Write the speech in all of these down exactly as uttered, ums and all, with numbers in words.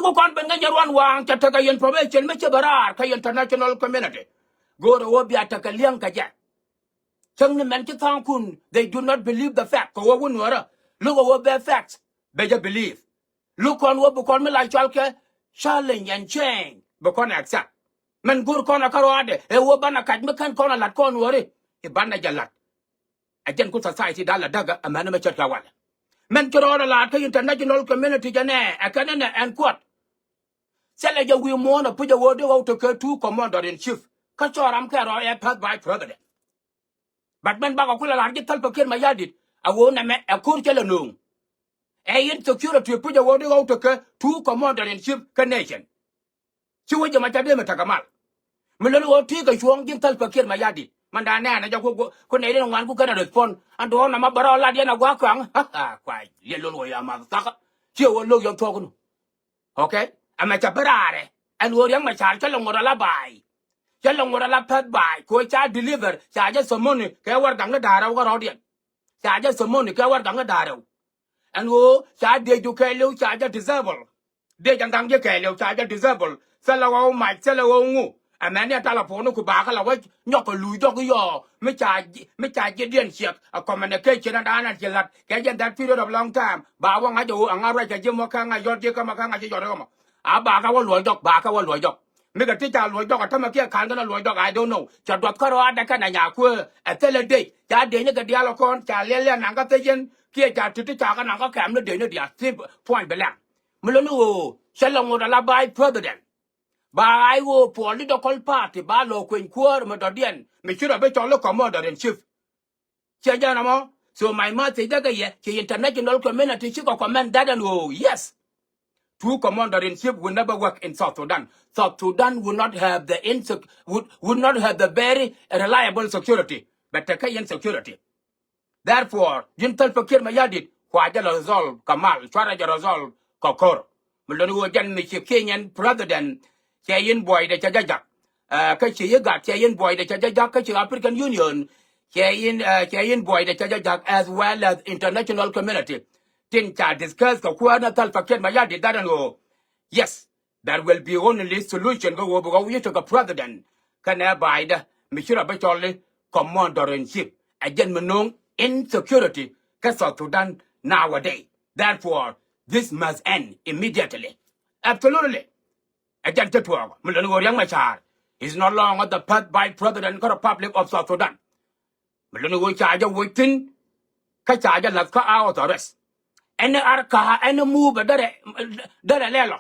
Ku kɔn ben ŋäc ruan waaŋ cɛ tekɛ information mi ci bɛ raar kä international community. Go̱o̱rɛ wä bia tekɛ li̱eŋ kɛ jɛ. Cäŋ ni mɛn ci tha̱a̱ŋkun, they do not believe the fact. Kɛ wä wä nuɔrä lo̱k ɛ wä bɛ facts, bɛ jɛ believe. Lo̱k kɔn wä bi kɔn mi la cɔal kɛ challenge and change, bi kɔn accept. Mɛn go̱o̱r kɔn ɛ kä ruaadɛ ɛ wä banɛ kac mi kɛn kɔn ɛ la̱t kɔn nuɔri i̱ banɛ jɛ la̱t. Ɛ jɛn ku society da̱a̱ la däkä ɛ mɛn mɛ cät kɛ walɛ. Mɛn ci rɔɔdɛ la̱a̱t kä international community jɛ nɛ ɛ kɛn nɛ ɛn kuɔt. Thilɛ jɛ wi̱i̱ muɔ̱ɔ̱n ɛ puc ɛ ɣöö di ɣɔw tekɛ two commander in chief kä cɔɔr ram kɛ rɔ ɛ path vice president. But mɛn bakɔ kulɛ la̱a̱t ji̱ Salva Kiir Mayardit ɛ ɣöö nɛmɛ ɛ ko̱r cɛ lɛ nööŋ. Ɛ insecurity puc ɛ ɣöö di ɣɔw tekɛ two commander in chief kä nation. Ci wec jɛ ma ca dee mi tekɛ mal. Mi lon ɣöö ti̱i̱ kɛ cuɔ̱ɔ̱ŋ ji̱n Salva Kiir Mayardit. Mɛn da̱a̱n nɛɛnɛ jɛ ku ku nɛy rin ŋuan ku kɛn a respond. Ɛn duɔ̱ɔ̱r nɛmɛ bä rɔ lat yɛn a gua̱a̱k kɔaŋ. Kuay liɛl lon ɣöö ya math thakä. Ci ɣöö lo̱k yɔn thuɔ̱k nu. Okay. Ɛmɛ cɛ bi raarɛ ɛn ɣöö Riɛk Macar cä lɛ ŋot ala baay. Cä lɛ ŋot ala pɛth baay kɛ ɣöö ca deliver ca jɛ thomoni kɛ warɛgak ni da̱ŋ rɛw kä rɔ̱diɛn. Ca jɛ thomoni kɛ warɛgak ni da̱ŋ rɛw. Ɛn ɣöö ca dee ju kɛɛliw ca jɛ disable. Dee jɛ ŋa̱ŋ ji̱ kɛɛliw ca jɛ disable. Thilɛ ɣɔw mac thilɛ ɣɔw ŋu. Ɛmɛn ni ɛ talɛ puɔ̱ni ku bakä la wä nyɔk kɛ luuc jɔk i̱ yɔɔ mi ca ji̱ mi ca ji̱ diɛn ciɛk. A communication ɛn da̱a̱n ɛn ci la̱t kɛ jɛn that period of long time ba wä ŋa̱c ɛ ɣöö ɛŋa ruac kɛ ji̱ mɔ kä ŋa̱c yɔt ji̱ kä mɔ kä ŋa̱c ji̱ yɔt kä mɔ. A bakä wä luɔc jɔk bakä wä luɔc jɔk. Mi kɛ ti ca luɔc jɔk a tämɛ kiɛ ka̱n kɛn a luɔc jɔk I don't know. Cɛ duɔth kä rɔaadɛ kɛn a nyakuëë ɛ thilɛ dec ca dec ni kɛ diaal ɛ kɔn ca liɛl liɛl naŋ kä thec yɛn kiɛ ca ti ti ca kɛ naŋ kä kɛm ni dec ni diaal thim puɔ̱ny bi lɛŋ. Mi loni ɣöö cɛ lɛ ŋot ala vice president. Ba ɣaac ɣöö political party ba lɔ kueny kuäär mi dɔ̱diɛn mi ci rɔ bi cɔl i̱ commander in chief. Ciɛ jɛn ɛmɔ. So my message däkɛ yɛ ci international community cikɛ comment that ɛn ɣöö yes. Two commander in chief will never work in South Sudan. South Sudan will not have the insec would, would not have the very reliable security. But tekɛ insecurity. Therefore ji̱n Salva Kiir Mayardit kua jɛ lɛ resolve kɛ mal cuarɛ jɛ resolve kɛ ko̱r. Mi loni ɣöö jɛn mi ci Kenyan president cɛ yin buɔydɛ cɛ jɛ jak. Kä ci yi gat cɛ yin buɔydɛ cɛ jɛ jak kä ci African Union cɛ yin cɛ yin buɔydɛ cɛ jɛ jak as well as international community. Tin ca discuss kɛ kuäär ni Salva Kiir Mayardit that ɛn ɣöö yes. There will be only solution kä ɣöö bi ɣɔw yi tekɛ president kɛnɛ baydä mi ci rɔ bi cɔl i̱ commander in chief. Ɛ jɛn mi no̱o̱ŋ insecurity kä South Sudan nowadays. Therefore this must end immediately. Absolutely. Ɛ jɛn cä tuɔɔk mi lon ɣöö Riɛk Macar is no longer the first vice president kä Republic of South Sudan. Mi lon ɣöö ca jɛ woc thi̱n kä ca jɛ la̱th kä house arrest. Ɛn ar ka̱a̱ ɛn move derɛ derɛ lɛlɔ.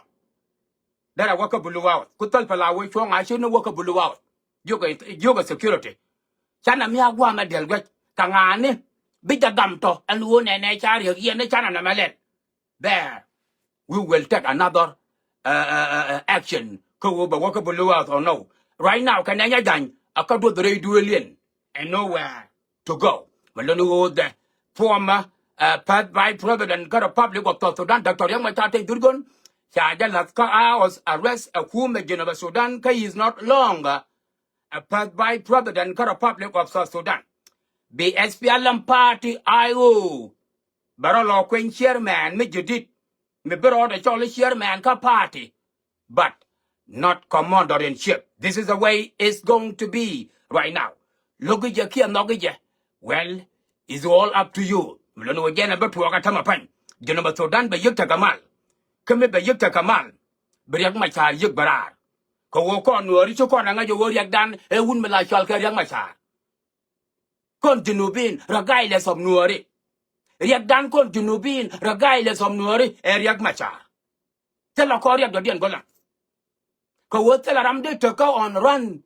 Derɛ wä kä Blue House ku thäl pɛ la wee cuɔ̱ŋ a ci ni wä kä Blue House. Jiökɛ jiökɛ security. Canɛ mi a gua̱a̱mɛ diɛl guɛc kɛ ŋa̱a̱ni bi jɛ gam tɔ ɛn ɣöö nɛnɛ ca riäk yɛn ni canɛ nɛmɛ lɛl. There we will take another action kä ɣöö bɛ wä kä Blue House or no. Right now kɛ nɛnyɛ ja̱ny a kä duɔth rɛy duëëliɛn and nowhere to go. Mɛ lon ɣöö the former past vice president kä Republic of South Sudan Doctor Riek Machar Teny Dhurgon ca jɛ la̱th kä house arrest ɛ kumɛ Jinub Sudan kä he is not longer a past vice president kä Republic of South Sudan. Bi SPLM party IO bɛ rɔ lɔ kueny chairman mi jadid mi bi rɔɔdɛ cɔl i̱ chairman kä party. But not commander in chief. This is the way it's going to be right now. Lo̱ki jɛ kiɛ nhɔki jɛ. Well, it's all up to you. Mi lon wä jɛn a bä tuɔɔk a tämɛ pa̱ny. Jinub Sudan bɛ yiëk tekɛ mal. Kä mi bɛ yiëk tekɛ mal bi Riɛk Macar yiëk bɛ raar. Kɛ ɣöö kɔn nuɔɔri ci kɔn a ŋäc ɣöö Riɛkdan ɛ wut mi la cɔal kɛ Riɛk Macar. Kɔn Jinubin regardless of nuɔɔri. Riɛkdan kɔn Jinubin regardless of nuɔɔri ɛ Riɛk Macar. Thilɛ kɔn riɛk dɔ̱diɛn go̱lä. Kɛ ɣöö thilɛ ram dee tekä on run.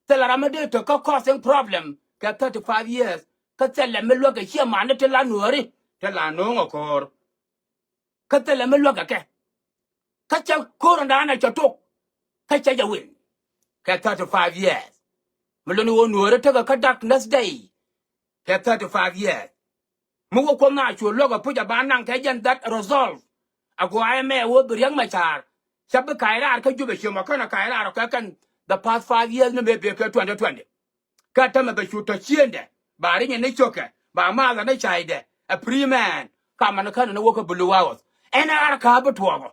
Thilɛ ram dee tekä causing problem kɛ thirty five years. Kä thilɛ mi luäk kɛ ciɛ mani ti la nuɔɔri ti la no̱o̱ŋ ɛ ko̱o̱r. Kä thilɛ mi luäk kɛ kɛ. Kä cɛ ko̱o̱r in daanɛ cɛ tok. Kä cɛ jɛ win kɛ thirty five years. Mi lon i̱ ɣöö nuɔɔri tekɛ kä darkness day kɛ thirty five years. Mi wä Kuoth na cu luäk ɛ puc ɛ ba naŋ kɛ jɛn that resolve. Ɛ gua̱a̱ ɛmɛ ɛ ɣöö bi Riɛk Macar cä bi ka̱c raar kä Jubɛ ciömɔ kɛnɛ ka̱c raar ɔ kɛ kɛn the past five years ni mëë bëë kɛ twenty twenty. Kä tämɛ bɛ cu tɔ ciëndɛ ba rinyɛ ni cokɛ ba maathɛ ni ca̱ydɛ ɛ free man. Kamɛ ni känɛ ni wä kä Blue House ɛn ɛ ar ka̱a̱ bi tuɔɔkɔ.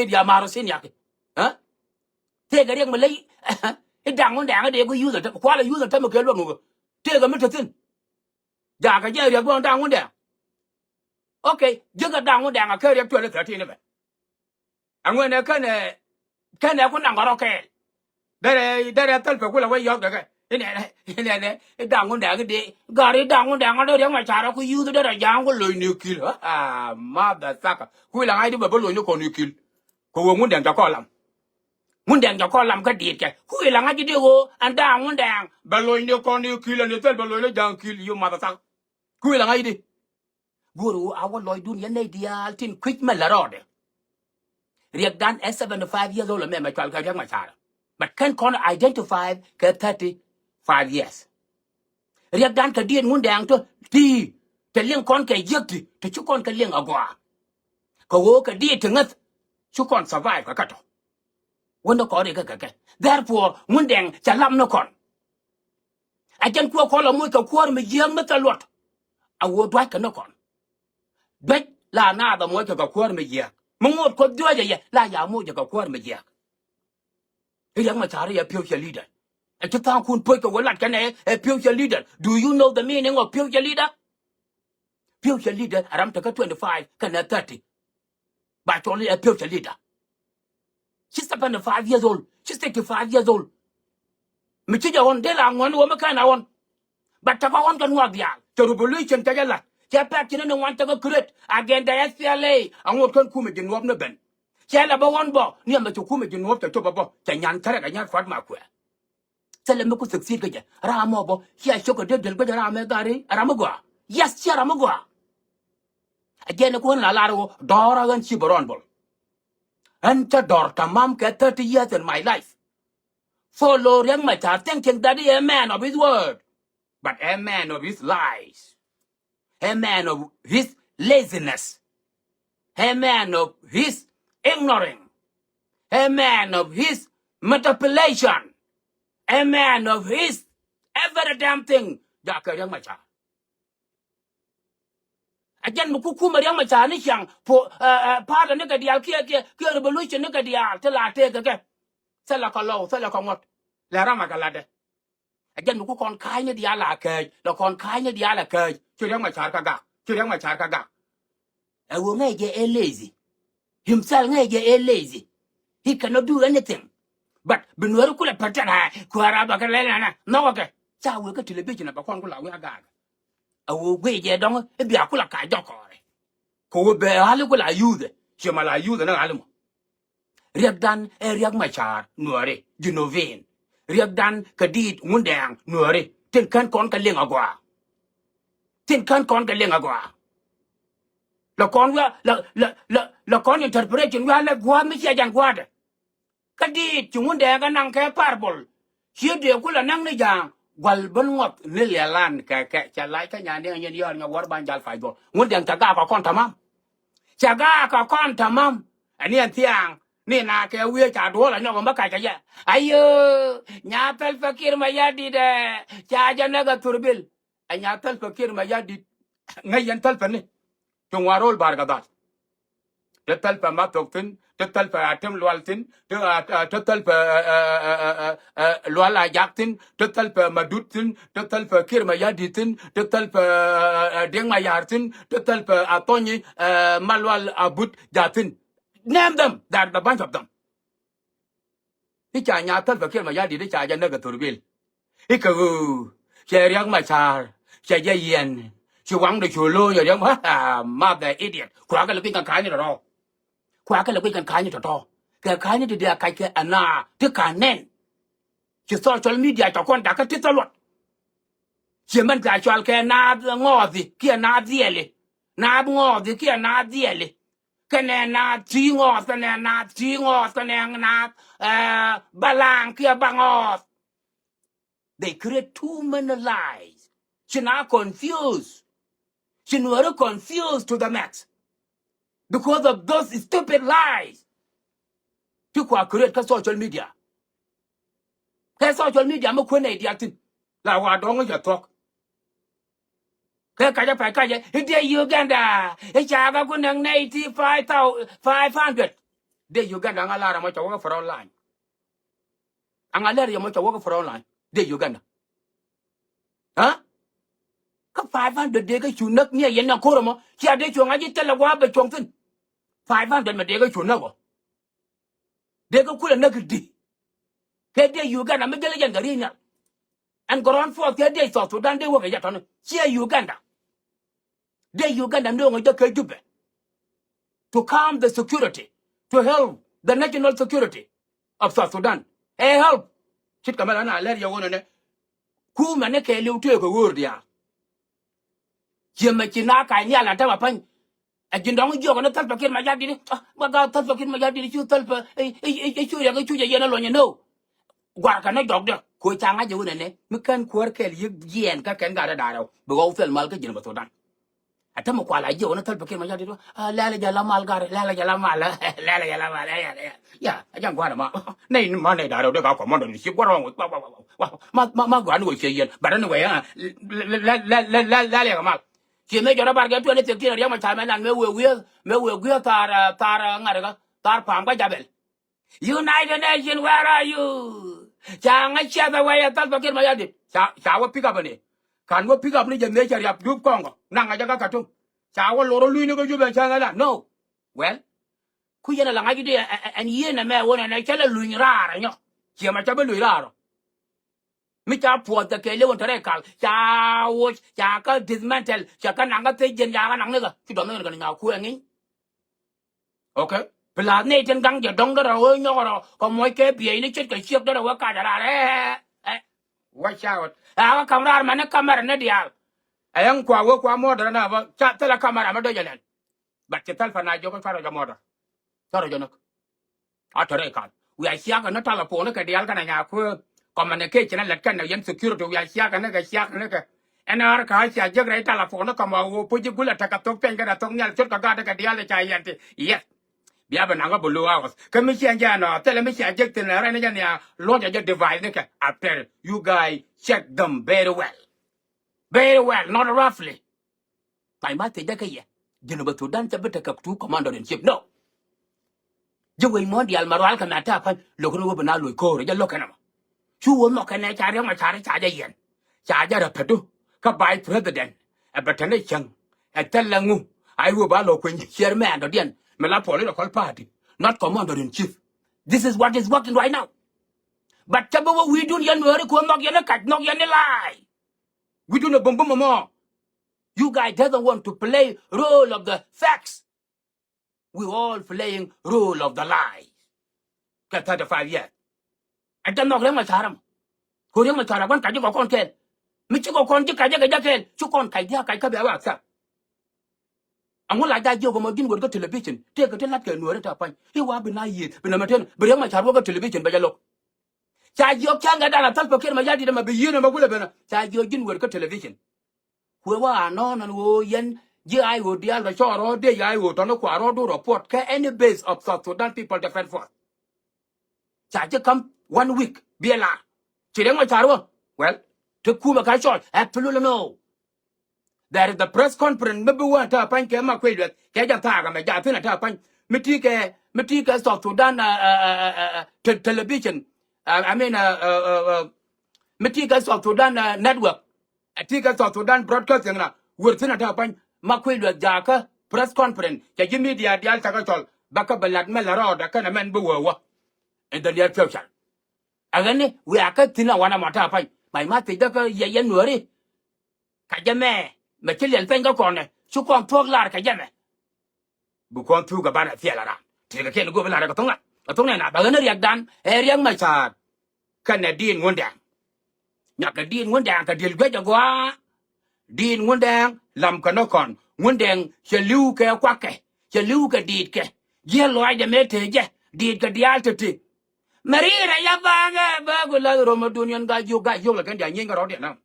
state ya maro sin yaki. Ɛ? Tëëkɛ riɛk mi ley i̱ da̱ŋ wun dɛŋ i̱ dee ku yuth atäm kualɛ yuth atäm kɛ luɔt ŋukä. Tëëkɛ mi te thi̱n. Jakä jɛ riɛk bi ɣän da̱ŋ wun dɛŋ. Okay, ji̱ kɛ da̱ŋ wun dɛŋ a kɛ riɛk twelve thirteen bɛ. Aŋuɛnɛ kɛnɛ kɛnɛ ku naŋ kɛ rɔ kɛɛl. Derɛ derɛ thäl pɛ kulɛ wä yɔth kɛ kɛ. Inɛnɛ inɛnɛ i̱ da̱ŋ wun dɛŋ i̱ dee gari da̱ŋ wun dɛŋ a dee riɛk ma carɛ ku yuth derɛ ja̱a̱ŋ ku lo̱cni ki̱l. Mother sucker. Ku ilɛ ŋa̱c di bɛ bä lo̱cni kɔn i̱ ki̱l. Kɛ ɣöö ŋun dɛŋ ca kɔn lam. Ŋun dɛŋ ca kɔn lam kä diit kɛ ku ilɛ ŋa̱c di ɣöö ɛn da̱a̱ŋ ŋun dɛŋ bɛ lo̱cni kɔn i̱ ki̱l ɛn i̱ thil bɛ lo̱cni ja̱a̱ŋ ki̱l. You mother sucker. Ku ilɛ ŋa̱c di. Go̱o̱r ɣöö a wä lɔcdun yɛn nɛy diaal tin kui̱c mɛ lɛ rɔɔdɛ. Riɛkdan ɛ seventy five years old ɛmɛ mɛ cual kɛ riɛk ma carɛ. But kɛn kɔn identify kɛ thirty five years. Riɛkdan kɛ diet ŋun dɛŋ tɔ ti te liŋ kɔn kɛ jiäk ti te ci kɔn kɛ liŋ agɔaa. Kɛ ɣöö kɛ diet ti ŋäth ci kɔn survive kɛ kä tɔ. Wä ni kɔn riɛk kɛ kɛ kɛ therefore ŋun dɛŋ ca lam ni kɔn. A jɛn kuɛ kɔn la moc kɛ kuäär mi jiääk mi thil luɔt. A ɣöö dua̱ckɛ ni kɔn. Duec la naath a moc kɛ kɛ kuäär mi jiääk mi ŋoot kuɔth duäcä yɛ la ya moc kɛ kɛ kuäär mi jiääk. Riɛk ma ca̱r yɛ future leader. Ɛ ci tha̱a̱ŋkun puɔ̱c kɛ wä lat kɛnɛ ɛ future leader. Do you know the meaning of future leader? Future leader a ram tekä twenty five kɛnɛ thirty. Ba cɔl i̱ ɛ future leader. Ci seventy five years old, ci sixty five years old. Mi ci jɛ ɣɔn dee la ŋuɔ̱n wä mi kɛn a ɣɔn. But tɛkɛ ɣɔn kɛ nuɔɔk diaal cɛ revolution cɛ jɛ lat cɛ pɛk ci ni ni ŋuan tɛkɛ create against the S P L A. Aŋot kɛn kumɛ ji̱ nuɔɔp ni ben. Cɛ lɛ bä ɣɔn bä ni ɛmɛ ci kumɛ ji̱ nuɔɔp cɛ cop bä bä cɛ nyan kärɛ kɛ nyar kuat ma kuɛ. Thilɛ mi ku succeed kä jɛ ram mɔ bä cia cok kɛ dee duel guecä ram mɛ gari ram mi gɔaa. Yes, cia ram mi gɔaa. A jɛn ni ku ɣän la lar ɣöö dɔɔr a ɣän ci bä rɔn bol. Ɣän cä dɔr tamam kɛ thirty years in my life. Follow Riek Machar thinking that he a man of his word, but a man of his lies, a man of his laziness, a man of his ignoring, a man of his manipulation, a man of his every damn thing. Jakɛ Riek Machar. A jɛn mi ku kumɛ Riek Machar ni ciaŋ po, eh, eh, party ni kɛ diaal kiɛ, kiɛ, kiɛ revolution ni kɛ diaal ti la tëëk kɛ kɛ. Thilɛ kɛ lɔw, thilɛ kɛ ŋuɔ̱t. Lɛ ram a kɛ latdɛ. A jɛn mi ku kɔn ka̱a̱cni diaal a kääc, lɛ kɔn ka̱a̱cni diaal a kääc. Ci Riek Machar kä gak, ci Riek Machar kä gak. Ɛ ɣöö ŋäc jɛ ɛ lazy. Himself ŋäc jɛ ɛ lazy. He cannot do anything. But bi Nuääri kulɛ pretend, ha, kuäär a bä kɛ lɛl nɛnɛ nhɔkɛ kɛ. Ca wee kä television a bä kɔn ku la wi̱i̱ a gaak. A wee guiy jɛ dɔŋ i̱ bia ku la kac jɔk kɔɔrɛ. Kɛ wee bɛ ɣali ku la youth. Ciɛ ma la youth ni ɣali mɔ. Riɛkdan ɛ Riɛk Macar Nuääri Junubin. Riɛkdan kɛ diit Ŋundɛɛŋ Nuääri. Tin kän kɔn kɛ liŋ a gɔaa. Tin kän kɔn kɛ liŋ a gɔaa. La kɔn wi̱i̱ la, la, la, la kɔn interpretation wi̱i̱ a lɛ gua̱a̱th mi cia jan gua̱a̱tdɛ. Kä diit ci Ŋundɛɛŋ kɛ naŋ kɛ parable. Ci dee kulɛ naŋ ni ja̱a̱ŋ gua̱l ben ŋɔth ni liɛlan kɛ kɛ cɛ lac kä nyan diɛŋ nyin yɔɔr nyɔ wäär ban jal pay duɔl. Ŋundɛɛŋ cɛ gaak kɛ kɔn tamam. Cɛ gaak kɛ kɔn tamam. Ɛn yɛn thiaŋ ni na kɛ wiee ca duɔl a nyɔk ɛn bä kac kɛ yɛ. Ayö, nya Salva Kiir Mayardit ɛ ca jɛ näk ɛ thurbil. Ɛ nya Salva Kiir Mayardit ŋäc yɛn Salva ni. Cuŋ wa rol Bar Gadhal. Te Salva ma thok thi̱n, te Salva a tem lual thi̱n, te, a, a, te Salva, a, a, a, a, a, lual a jak thi̱n, te Salva ma dut thi̱n, te Salva Kiir Mayardit thi̱n, te Salva, a, a, a, Dieŋ Mayar thi̱n, te Salva a thonyi, a, ma lual a but ja thi̱n. Name them, there are the bunch of them. I̱ ca nya Salva Kiir Mayardit i̱ ca jɛ näk ɛ thurbil. I̱ kɛ ɣöö cɛ Riɛk Macar cɛ jɛ yiɛn. Ci waŋdɛ cu lo̱o̱ny ɛ Riɛk ma, ha, ha, mother idiot. Kuakɛ lɛ kui̱c kɛn ka̱a̱cni tɔ̱tɔ̱. Kuakɛ lɛ kui̱c kɛn ka̱a̱cni tɔ̱tɔ̱. Kɛ ka̱a̱cni ti diɛ kac kɛ ɛna ti ka̱n nɛn. Ci social media cɛ kɔn dakä ti thil luɔt. Ciɛ mɛn ca cɔal kɛ naath ŋɔɔthi kiɛ naath dhiɛli. Naath ŋɔɔthi kiɛ naath dhiɛli. Kɛnɛ naath ti ŋɔɔth, kɛnɛ naath ti ŋɔɔth, kɛnɛ naath, eh, balaŋ kiɛ ba ŋɔɔth. They create too many lies. Ci na confuse. Ci Nuääri confuse to the max. Because of those stupid lies. Ti kua create kä social media. Kɛ social media mi kuën nɛy diaal thi̱n. La wa dɔ̱ŋ i̱ cɛ thuɔ̱k. Kɛ kacä pay kacä i̱ dee Uganda i̱ ca kɛ ku näk nɛy ti five thousand, five hundred. Dee Uganda aŋa lar ɛmɔ cɛ wä kä front line. Aŋa lar ɛmɔ cɛ wä kä front line. Dee Uganda. Ha? Kä five hundred dee kä cu näk ni a yɛn ni a ko̱r ɛmɔ. Cia dee cuɔ̱ŋ a ji̱ thilɛ gua̱a̱p bɛ cuɔ̱ŋ thi̱n. Five hundred mɛ dee kä cu näk ɔ. Dee kä kulɛ näk di. Kɛ dee Uganda mi jälɛ jɛn kɛ riey nhial. Ɛn ground force kɛ dee South Sudan dee wä kɛ jɛ tɔni. Ciɛ Uganda. Dee Uganda nööŋɛ jɛ kɛ Jubɛ. To calm the security. To help the national security of South Sudan. Ɛ help. Cit kɛ mɛ la na lɛr yɛ wunɛ nɛ. Kumɛ ni kɛ liw tëë kɛ ɣöör diaal. Ciɛ mɛ ci na ka̱ny nhial an tämɛ pa̱ny. Ɛ ji̱n dɔ̱ŋ jiɔk ni Salva Kiir Mayardit. Ah, bä ga̱a̱ Salva Kiir Mayardit cu Salva, ɛ, ɛ, ɛ, ɛ, cu riɛk, ɛ cu jɛ yɛn ɛ luɔ̱ny ɛ nöö. Gua̱rkɛ ni jɔkdɛ. Ko̱ ca ŋa̱c jɛ wun ɛnɛ. Mi kän kuäär kɛl yiëk jiɛɛn kä kɛn gat ɛ da̱rɛ. Bi ɣɔw thil mal kä ji̱n bä Thudan. Ɛ tämɛ kual a jiɔk ni Salva Kiir Mayardit. Ah, lɛl jɛ la mal gat, lɛl jɛ la mal. Lɛl jɛ la mal. Ya, ya, ya. Ya, ɛ jɛn gua̱rɛ ma. Nɛy ni ma nɛy da̱rɛ wä dee ka kɔmɔndɔ ni ci gua̱rɛ wä. Wa, wa, wa, wa. Ma, ma, ma gua̱rɛ ni wä ciɛ yɛn. Bärɛ ni wɛ ya. Lɛl, lɛl, lɛl, lɛl, lɛl jɛ mal. Ciɛ mëë jɔrɔ bar kɛ twenty sixteen Riɛk Macar mɛ nan mëë wëë wi̱i̱, mëë wëë wi̱i̱ thar, ah, thar, ah, ŋa̱rkä, thar pa̱a̱m kä Jabɛl. United Nation, where are you? Ca ŋa̱c ciath ɛ wee ɛ Salva Kiir Mayardit. Ca, ca wä pick up ni. Kan wä pick up ni jɛ mëë cɛ riap dup kɔŋkɔ. Naŋ ŋa̱c ɛ kä Khartoum. Ca wä lor wä luny ni kä Jubɛ cä ŋa̱c la. No. Well. Ku yɛn ɛ la ŋa̱c di ɛ, ɛ, ɛn yieen ɛmɛ wä nɛnɛ cä la luny raar ɛ nyɔ. Ciɛ ma ca bä luny raar ɔ. Mi ca puɔth kɛ kɛɛliw in te rɛy kal, ca woc, ca kä dismantle, ca kä naŋ kä thiec jiɛn, ca kä naŋ ni kä, ci dɔ̱ŋ ni kɛn kɛ nyaw kuɛ ŋi̱ny. Okay? Plus ni tin gaŋ jɛ dɔ̱ŋ derɛ wee nyɔk rɔ, kɛ muɔc kɛ bieyni ce̱tkɛ ciek derɛ wee kac raar, ɛ, ɛ, ɛ. Watch out. Ɛ, kä ka̱m raar mɛn ni kamɛr ni diaal. Ɛ, ɛn kua wee kua muɔ̱ɔ̱r derɛ na bä, ca thilɛ kamɛr amɛ dɔ̱c ɛ lɛl. But ci Salva na jiök kä cuarɛ jɛ murder. Cuarɛ jɛ näk. A tɔrɛ kath. Wiaa ciakɛ ni telephone kɛ diaal kɛnɛ nya kuɛ communication lät kɛnɛ yɛn security wiaa ciakɛ ni kɛ ciakɛ ni kɛ. Ɛn ar ka cia jek rɛy telephone kɛ ma woo puc ji̱ gulɛ tekɛ thok piɛny kɛnɛ thok nhial cot kɛ gat kɛ diaal ca yɛn ti. Yes. Bia bɛ naŋ kä below hours. Kä mi cia jɛ nɔ thilɛ mi cia jek thin rɛn jɛ nia luɔc jɛ device ni kɛ. After you guys check them very well. Very well, not roughly. Pay ma thiecdä kä yɛ. Jinubä Thudan cɛ bi tekɛ two commander in chief. No. Ji̱ wec muɔ̱ɔ̱n diaal ma rual kɛ mɛ ta̱a̱ pa̱ny lo̱k ni wä bi na loc ko̱o̱r jɛ lo̱k kɛn ɛmɔ. Cu wä nhɔk kɛn ɛ ca Riɛk Macar ca jɛ yiɛn. Ca jɛ rɛ pädu. Kä vice president ɛ bɛ tɛn ɛ cäŋ. Ɛ thil la ŋu. A i̱ wä ba lɔ kueny chairman dɔ̱diɛn mi la political party, not commander in chief. This is what is working right now. But cä bi wä wi̱i̱dun yɛn Nuääri kɛ wä nhɔk yɛn ɛ kac nhɔk yɛn ɛ la̱a̱y. Wi̱i̱dun ɛ bumbum ɛmɔ. You guys doesn't want to play role of the facts. We all playing role of the lies. Kɛ thirty five years. Ɛ jɛ nhɔk Riɛk Macar ɛmɔ. Kɛ Riɛk Macar ɛ gua̱n kac ji̱ kɔ kɔn kɛɛl. Mi ci kɔ kɔn ji̱ kac jɛ kɛ jɛ kɛɛl ci kɔn kac dia̱a̱k kac kä bia wä accept. Aŋu la ja jiök ɛmɔ ji̱n wër kä television tëëkɛ ti la̱t kɛ Nuääri ta̱a̱ pa̱ny i̱ wa bi na yiëëth bi nɛmɛ tën bi Riɛk Macar wä kä television bɛ jɛ lo̱k. Ca jiök cäŋ kɛ dan a Salva Kiir Mayardit ɛmɛ bi yiëëth ɛmɛ gulɛ ben ɛ ca jiök ji̱n wër kä television. Kuɛ wä a nɔɔn ɛn ɣöö yɛn ji̱ I O diaal rɔ cɔɔr rɔ dee I O tɔni kua rɔ du report kä any base of South Sudan People Defense Force. Ca ji̱ kam one week biɛ la ci Riɛk Macar wä. Well, ti kumɛ ka cɔl absolutely no. There is the press conference mi bi wä ta̱a̱ pa̱ny kɛ ma kuec luɛth kɛ jɛ thaak ɛmɛ jaathin a ta̱a̱ pa̱ny mi ti kɛ mi ti kɛ South Sudan television. I mean mi ti kɛ South Sudan network. Ɛ ti kɛ South Sudan broadcasting na wër thin a ta̱a̱ pa̱ny ma kuec luɛth jakä press conference cɛ ji̱ media diaal cakɛ cɔl bä kä bɛ lat mɛ la rɔɔdɛ kɛnɛ mɛn bi wä wä. In the near future. Ɛ ɣän ni wiaa kä thi̱n a wanɛ mɔ ta̱a̱ pa̱ny mac ma thiecdä kä yɛ yɛn Nuääri. Ka jɛ mɛ mɛ ci liɛl peny kä kɔnɛ ci kɔn thuɔ̱k lar kɛ jɛ mɛ. Bi kɔn thuk kɛ banɛ thiɛl aran ti kɛ kiɛn go̱o̱p lar kɛ thoŋ lat kɛ thoŋ nɛ na bɛ ɣän ni Riɛkdan ɛ Riɛk Macar. Kɛnɛ Diit Ŋundɛŋ. Nyakɛ Diit Ŋundɛŋ kɛ diël guec ɛ gɔaa. Diit Ŋundɛŋ lam kɛ ni kɔn Ŋundɛŋ cɛ li̱w kɛ kuakɛ cɛ li̱w kɛ diitkɛ. Jiɛl lɔaacdɛ mëë tëë jɛ diitkɛ diaal ti̱ti̱. Mɛ ri̱i̱rɛ ya ba̱a̱ŋɛ bä ku lath romä duniɛn Gaa-jiök Gaa-jiök lɛ kɛn diaal nyieeny kɛ rɔ̱diɛn na.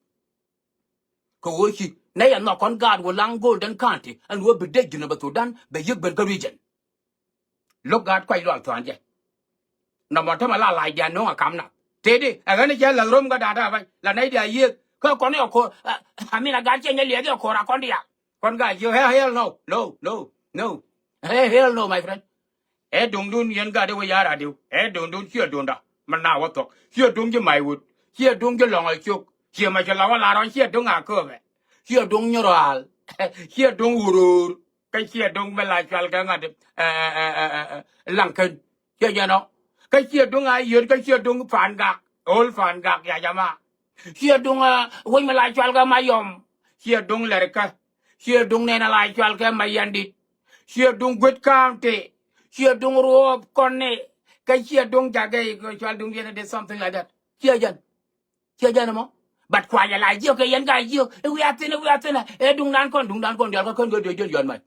Kɛ ɣöö ci nɛ yɛ nhɔk kɔn gaat wä laŋ Golden County ɛn ɣöö bi dee Jinubä Thudan bɛ yiëk ben kä region. Lo̱k gaat kuac lual thua̱a̱n jɛ. Nɔmɔ tämɛ la lac diaal no̱o̱ŋ a kam nath tëëdi ɛ ɣän i̱ cɛ lath rom kä da̱a̱n da̱a̱ ba̱ny la nɛy diaal yiëëth kä kɔn i̱ ɛ ko̱r. Amin a gaat ciɛ nyɛ liɛth i̱ ɛ ko̱r a kɔn diaal. Kɔn Gaa-jiök hell, hell no, no, no, no. Hell, hell no, my friend. Ɛ duŋdun yɛn gat i̱ wä ya̱r adiw ɛ duŋdun ciɛ duŋda mi na wä thuɔ̱k ciɛ duŋ ji̱ mac wut ciɛ duŋ ji̱ lɔ̱ŋ ɛ cok ciɛ mɛ ci la wä lar ɔn ciɛ duŋ a kööbɛ ciɛ duŋ nyɔrɔal ciɛ duŋ wurur kä ciɛ duŋ mi la cual kɛ ŋa̱t laŋ kän. Ciɛ jɛn ɔ kä ciɛ duŋ a yöt kä ciɛ duŋ Pan Gak, o̱l Pan Gak ya jama. Ciɛ duŋ wec mi la cual kɛ Mayɔm. Ciɛ duŋ Lɛrkä. Ciɛ duŋ nɛn a la cual kɛ Mayandit. Ciɛ duŋ Guet County. Ciɛ duŋ Ruɔp Kɔni. Kä ciɛ duŋ Jagɛy kɛ cual duŋ diɛn a dee something like that. Ciɛ jɛn. Ciɛ jɛn ɛmɔ. But kuanyɛ la jiök kɛ yɛn Gaa-jiök i̱ wiaa thi̱n i̱ wiaa thi̱n ɛ duŋdan kɔn duŋdan kɔn diaal kä kän kɛ dee jɛn yɔn mac.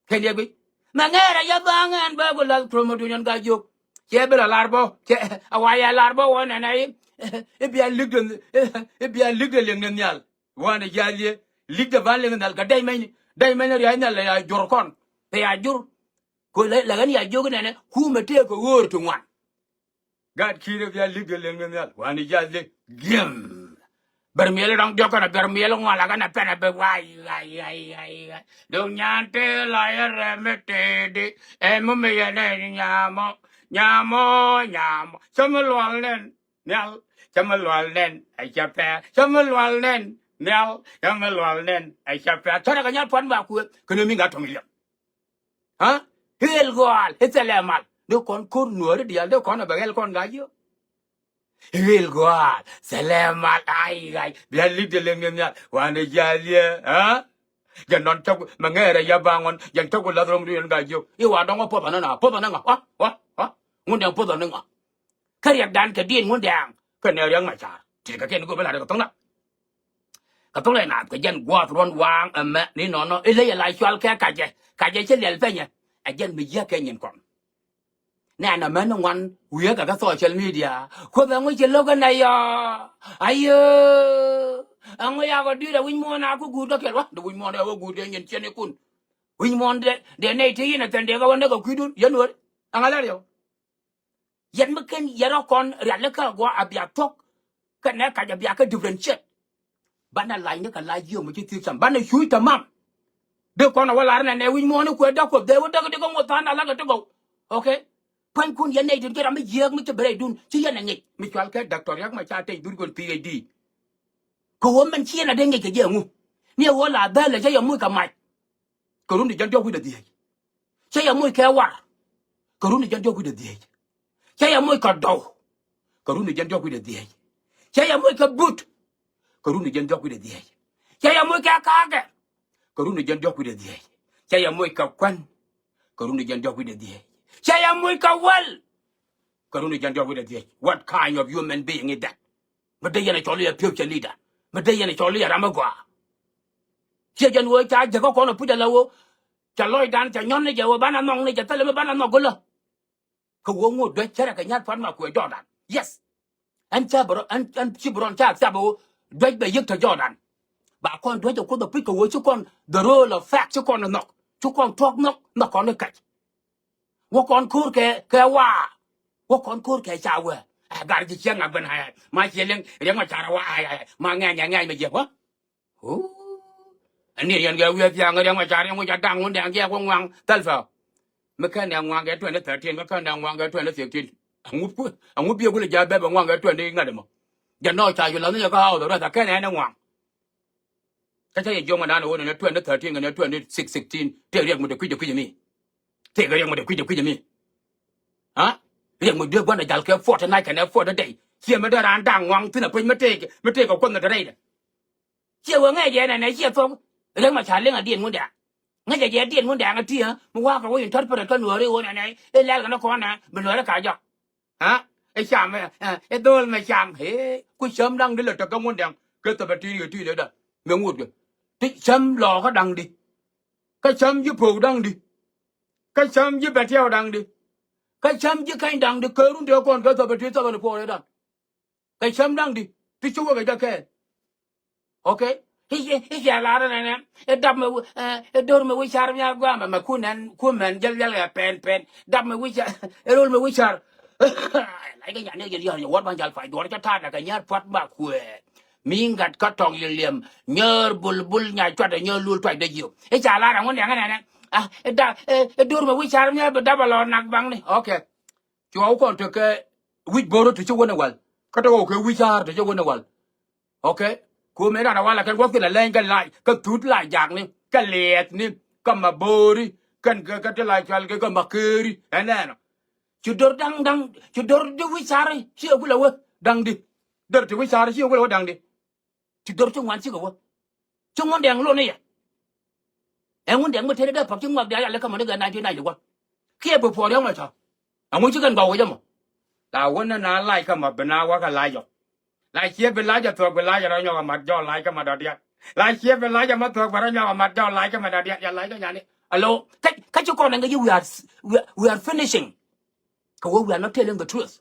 Kɛn yɛ guic mɛ ŋɛɛrɛ yɛ baaŋ ɛn bɛ ku lath promo dunyɔn Gaa-jiök. Cɛ bi la lar bä cɛ a wa yɛ lar bä wä nɛnɛ i̱ i̱ bia lik de i̱ bia lik de liŋ ni nhial. Wanɛ jiath liɛ lik de ban liŋ nhial kɛ dɛy mɛny dɛy mɛny riac nhial lɛ ya jur kɔn kɛ ya jur. Ko lɛ ɣän ya jiök nɛnɛ kumɛ tëëk kɛ ɣöör ti ŋuan. Gaat ki̱i̱rɛ bia lik de liŋ ni nhial wanɛ jiath liɛ giɛm. Bɛr miɛl rɔ̱ŋ diɔ̱k kɛnɛ bɛr miɛl ŋual a kɛnɛ pɛnɛ bɛ way way way way way. Duŋ nyan te la yɛ rɛmɛ te di ɛn mɔ mi yɛ nɛ nyamɔ nyamɔ nyamɔ cɛ mi lual nɛn nhial cɛ mi lual nɛn ɛ cɛ pɛr cɛ mi lual nɛn nhial cɛ mi lual nɛn ɛ cɛ pɛr tɔrɛ kɛ nyal puan ba kuɛ kɛnɛ mi ŋa tɔŋ liɛm. Ɣä hel gɔaal i̱ thilɛ mal ni kɔn ko̱r nuääri diaal dee kɔn ɛ bɛ ɣɛl kɔn Gaa-jiök. Hel gɔaal thilɛ mal ay ɣac bia lik de leŋ ni nhial wanɛ jiath liɛ. Ɣä jɛ nɔn cä ku mɛ ŋɛɛrɛ yɛ baŋ ɣɔn jɛn cä ku lath rom ri yɛn Gaa-jiök i̱ wa dɔŋ ɔ puɔth ɔnɛ na puɔth ɔnɛ ŋa ɣä ɣä ŋun dɛŋ puɔth ɔnɛ ŋa. Kä Riɛkdan kɛ Diit Ŋundɛŋ kɛnɛ Riɛk Macar ti kɛ kɛn go̱o̱p i̱ la rɛ kɛ thoŋ na. Kɛ thoŋ lɛ naath kɛ jɛn gua̱a̱th ruɔ̱n waaŋ ɛmɛ ni nɔnɔ i̱ ley ɛ la cual kɛ kacɛ kacɛ ci liɛl pɛnyɛ. Ɛ jɛn mi yiäk kɛ nyin kɔn. Nɛn a män ŋuan wiee kɛ kä social media. Kuoth ɛŋu ci lo̱k ɛn a yɔ. Ayö. Ɛŋu yakɔ dui̱t a wi̱c muɔ̱ɔ̱n a ku guut kä kɛl wa. Di wi̱c muɔ̱ɔ̱n a wä guut dee nyin ciɛn ikun. Wi̱c muɔ̱ɔ̱n dee, dee nɛy ti yin a thɛn dee kä wä näk a kui̱dun. Yɛn wä. Ɛŋa lɛr yɔ. Yɛn mi ken yɛn rɔ kɔn rialikä a gua a bia thuɔ̱k. Kɛ nɛ kac a bia kä differentiate. Banɛ lac ni kɛ lac jiök mi ci thiek cam. Banɛ cuuc tamam. Dee kɔn a wä lar nɛ nɛ wi̱c muɔ̱ɔ̱n ni kuɛ däk kuɛ dhee wä däk dee kä ŋuɔth tha̱a̱n a lakä ti gɔw. Okay. Pua̱nykun yɛn nɛy tin ci ram mi jiääk mi ci bi rɛydun ci yɛn a ŋic mi cual kɛ Doctor Riek Machar Teny Dhurgon P H D. Kɛ ɣöö mɛn ci yɛn a dee ŋic kɛ jiɛ ŋu. Ni ɛ ɣöö la dhäl ɛ cä yɛ muc kɛ mac. Kɛ run ti jɛn diɔ̱k wi̱cdɛ dhieec. Cä yɛ moc kɛ war. Kɛ run ti jɛn diɔ̱k wi̱cdɛ dhieec. Cä yɛ moc kɛ dɔw. Kɛ run ti jɛn diɔ̱k wi̱cdɛ dhieec. Cä yɛ moc kɛ but. Kɛ run ti jɛn diɔ̱k wi̱cdɛ dhieec. Cä yɛ moc kɛ kaakɛ. Kɛ run ti jɛn diɔ̱k wi̱cdɛ dhieec. Cä yɛ moc kɛ kuän. Kɛ run ti jɛn diɔ̱k wi̱cdɛ dhieec. Cä yɛ moc kɛ wäl. Kɛ run ti jɛn diɔ̱k wi̱cdɛ dhieec. What kind of human being is that? Mi dee yɛn a cɔl i̱ a future leader. Mi dee yɛn a cɔl i̱ a ram a gɔaa. Ciɛ jɛn wee ca jäkä kɔn a puc a la wee. Ca lɔcdan ca nyɔn ni jɛ wee banɛ nhɔk ni jɛ thilɛ mi banɛ nhɔk gulä. Kɛ wee ŋot duec cärɛ kɛ nya̱t pua̱t ma kuɛ jɔɔdan. Yes. Ɛn ca bɛ rɔ ɛn ɛn ci bɛ rɔn ca thiap wee duec bɛ yiëk te jɔɔdan. Ba kɔn duec a kuoth a puc kɛ wee ci kɔn the role of fact ci kɔn a nhɔk ci kɔn tuɔk nhɔk nhɔk kɔn ni kɛc. Wä kɔn ko̱r kɛ kɛ waa. Wä kɔn ko̱r kɛ ca wee. Ɛ gar ji̱ ciɛ ŋak ben ay ay ma ciɛ liŋ Riek Machar wa ay ay ma ŋɛny ɛ ŋɛny mɛ jiɛ wä. Ɛ ni riɛn kɛ wiee thiaŋ Riek Machar yɛn wi̱c a daŋ wun dɛŋ jiɛ wä ŋuaŋ thɛlfɛ. Mi kɛn dɛŋ ŋuaŋ kɛ twenty thirteen kä kɛn dɛŋ ŋuaŋ kɛ twenty fifteen. Aŋu aŋu biɛ kulɛ ja bɛp ɛ ŋuaŋ kɛ twenty ŋa̱t ɛmɔ. Jɛ nɔ ca ju lath ni jɛ kä house arrest a kɛn ɛn ɛ ŋuaŋ. Kä cä yɛ jiɔk ma dan ɣöö nɛnɛ twenty thirteen kɛ nɛ twenty sixteen tëë riɛk mi dee kui̱c dee kui̱c mi. Tëë kɛ riɛk mi dee kui̱c dee kui̱c mi. Ha? Riɛk mi dee gua̱n a jal kɛ forty night kɛnɛ forty day. Ciɛ mi dee raan da̱ŋ ŋuaŋ thi̱n a puec mi tëëk mi tëëk kɛ kuoth mi te rɛydɛ. Ciɛ wee ŋäc jɛ nɛnɛ ciɛ thuɔ̱k. Riɛk ma ca liŋ a diɛn ŋun dɛ̈ɛ̈ŋ. Ŋäc jɛ jɛ diɛn ŋun dɛ̈ɛ̈ŋ a ti ha mi wa̱a̱ kɛ wä interpret kä nuɔ̱ɔ̱ri ɣöö nɛnɛ i̱ lɛl kɛn kɔn ɛ bi nuɔ̱ɔ̱ri ka jɔk. Ha? Ɛ cam ɛ ɛ dhol mɛ cam ɛ ku cäm da̱ŋ di lɛ tek kä ŋun dɛŋ kɛ thäpɛ ti riet ti lɛ da mɛ ŋut kɛ ti cäm lɔɔkä da̱ŋ di. Kä cäm ji̱ po̱o̱k da̱ŋ di. Kä cäm ji̱ bɛ tiɛw da̱ŋ di. Kä cäm ji̱ kɛny da̱ŋ di kɛ run tëë kɔn kɛ thäpɛ ti thäpɛ ni puɔl ɛ da̱ŋ. Kɛ cäm da̱ŋ di ti ci wä kɛ jɛ kɛɛl. Okay. I̱ i̱ i̱ cia lar nɛnɛ i̱ dap mɛ wi̱ i̱ dor mɛ wi̱ car mi a guamɛ mɛ kun nɛn kun mɛn jäl jäl kɛ pɛn pɛn dap mɛ wi̱ car i̱ rol mɛ wi̱ car. Lac kɛ nyan ni jɛ liɔr jɛ wot ban jal pay duɔr cɛ ta̱a̱ na kɛ nyar puat ba kuɛ. Mi ŋat kä tɔŋ liɛm liɛm nyär bul bul nya cuat nyär lul tuac dee jiök i̱ ca lar aŋun nɛŋ nɛnɛ. Ah i̱ dap i̱ dor mɛ wi̱ car mi a bi dap a lɔ nak baŋ ni. Okay. Cuɔ wä kɔn tekɛ wi̱c bo̱o̱r ti ci wänɛ wal kä tekɛ wä kɛ wi̱c ca̱a̱r ti ci wänɛ wal. Okay. Ku mëë dan a wal a kɛn wä thin a lɛny kɛ lac kɛ thut lac jakni kɛ liɛɛthni kɛ ma bo̱o̱ri kɛn kɛ kɛ ti lac cual kɛ kɛ ma keeri ɛnɛnɔ. Ci do̱r da̱ŋ da̱ŋ ci do̱r di wi̱c ca̱a̱r ci ɛ kulɛ wä da̱ŋ di. Do̱r ti wi̱c ca̱a̱r ci ɛ kulɛ wä da̱ŋ di. Ci do̱r ti ŋuan cikɛ wä. Ci ŋun dɛŋ lon ni yɛ. Ɛŋun dɛŋ mi tëëdɛ dee pɔk ci ŋuak diaal yalɛ kä mɔni gɛ nineteen ninety one. Kiɛ bi puɔr yɔŋ mɛ tɔ. Ɛŋun ci kɛn gɔw wi̱c ɛmɔ. La wun ni na lac kä mɔ bi na wä kä lac jɔ. La ciɛ bi lac jɔ thuɔk bi lac jɔ rɔ nyɔk amat jɔ lac kä mɔ dɔ̱diɛt. La ciɛ bi lac jɔ mɔ thuɔk bi rɔ nyɔk amat jɔ lac kä mɔ dɔ̱diɛt yɛ lac kä nyani. Alo kä kä ci kɔn ɛŋɛ yi we are we are finishing. Kɛ wä we are not telling the truth.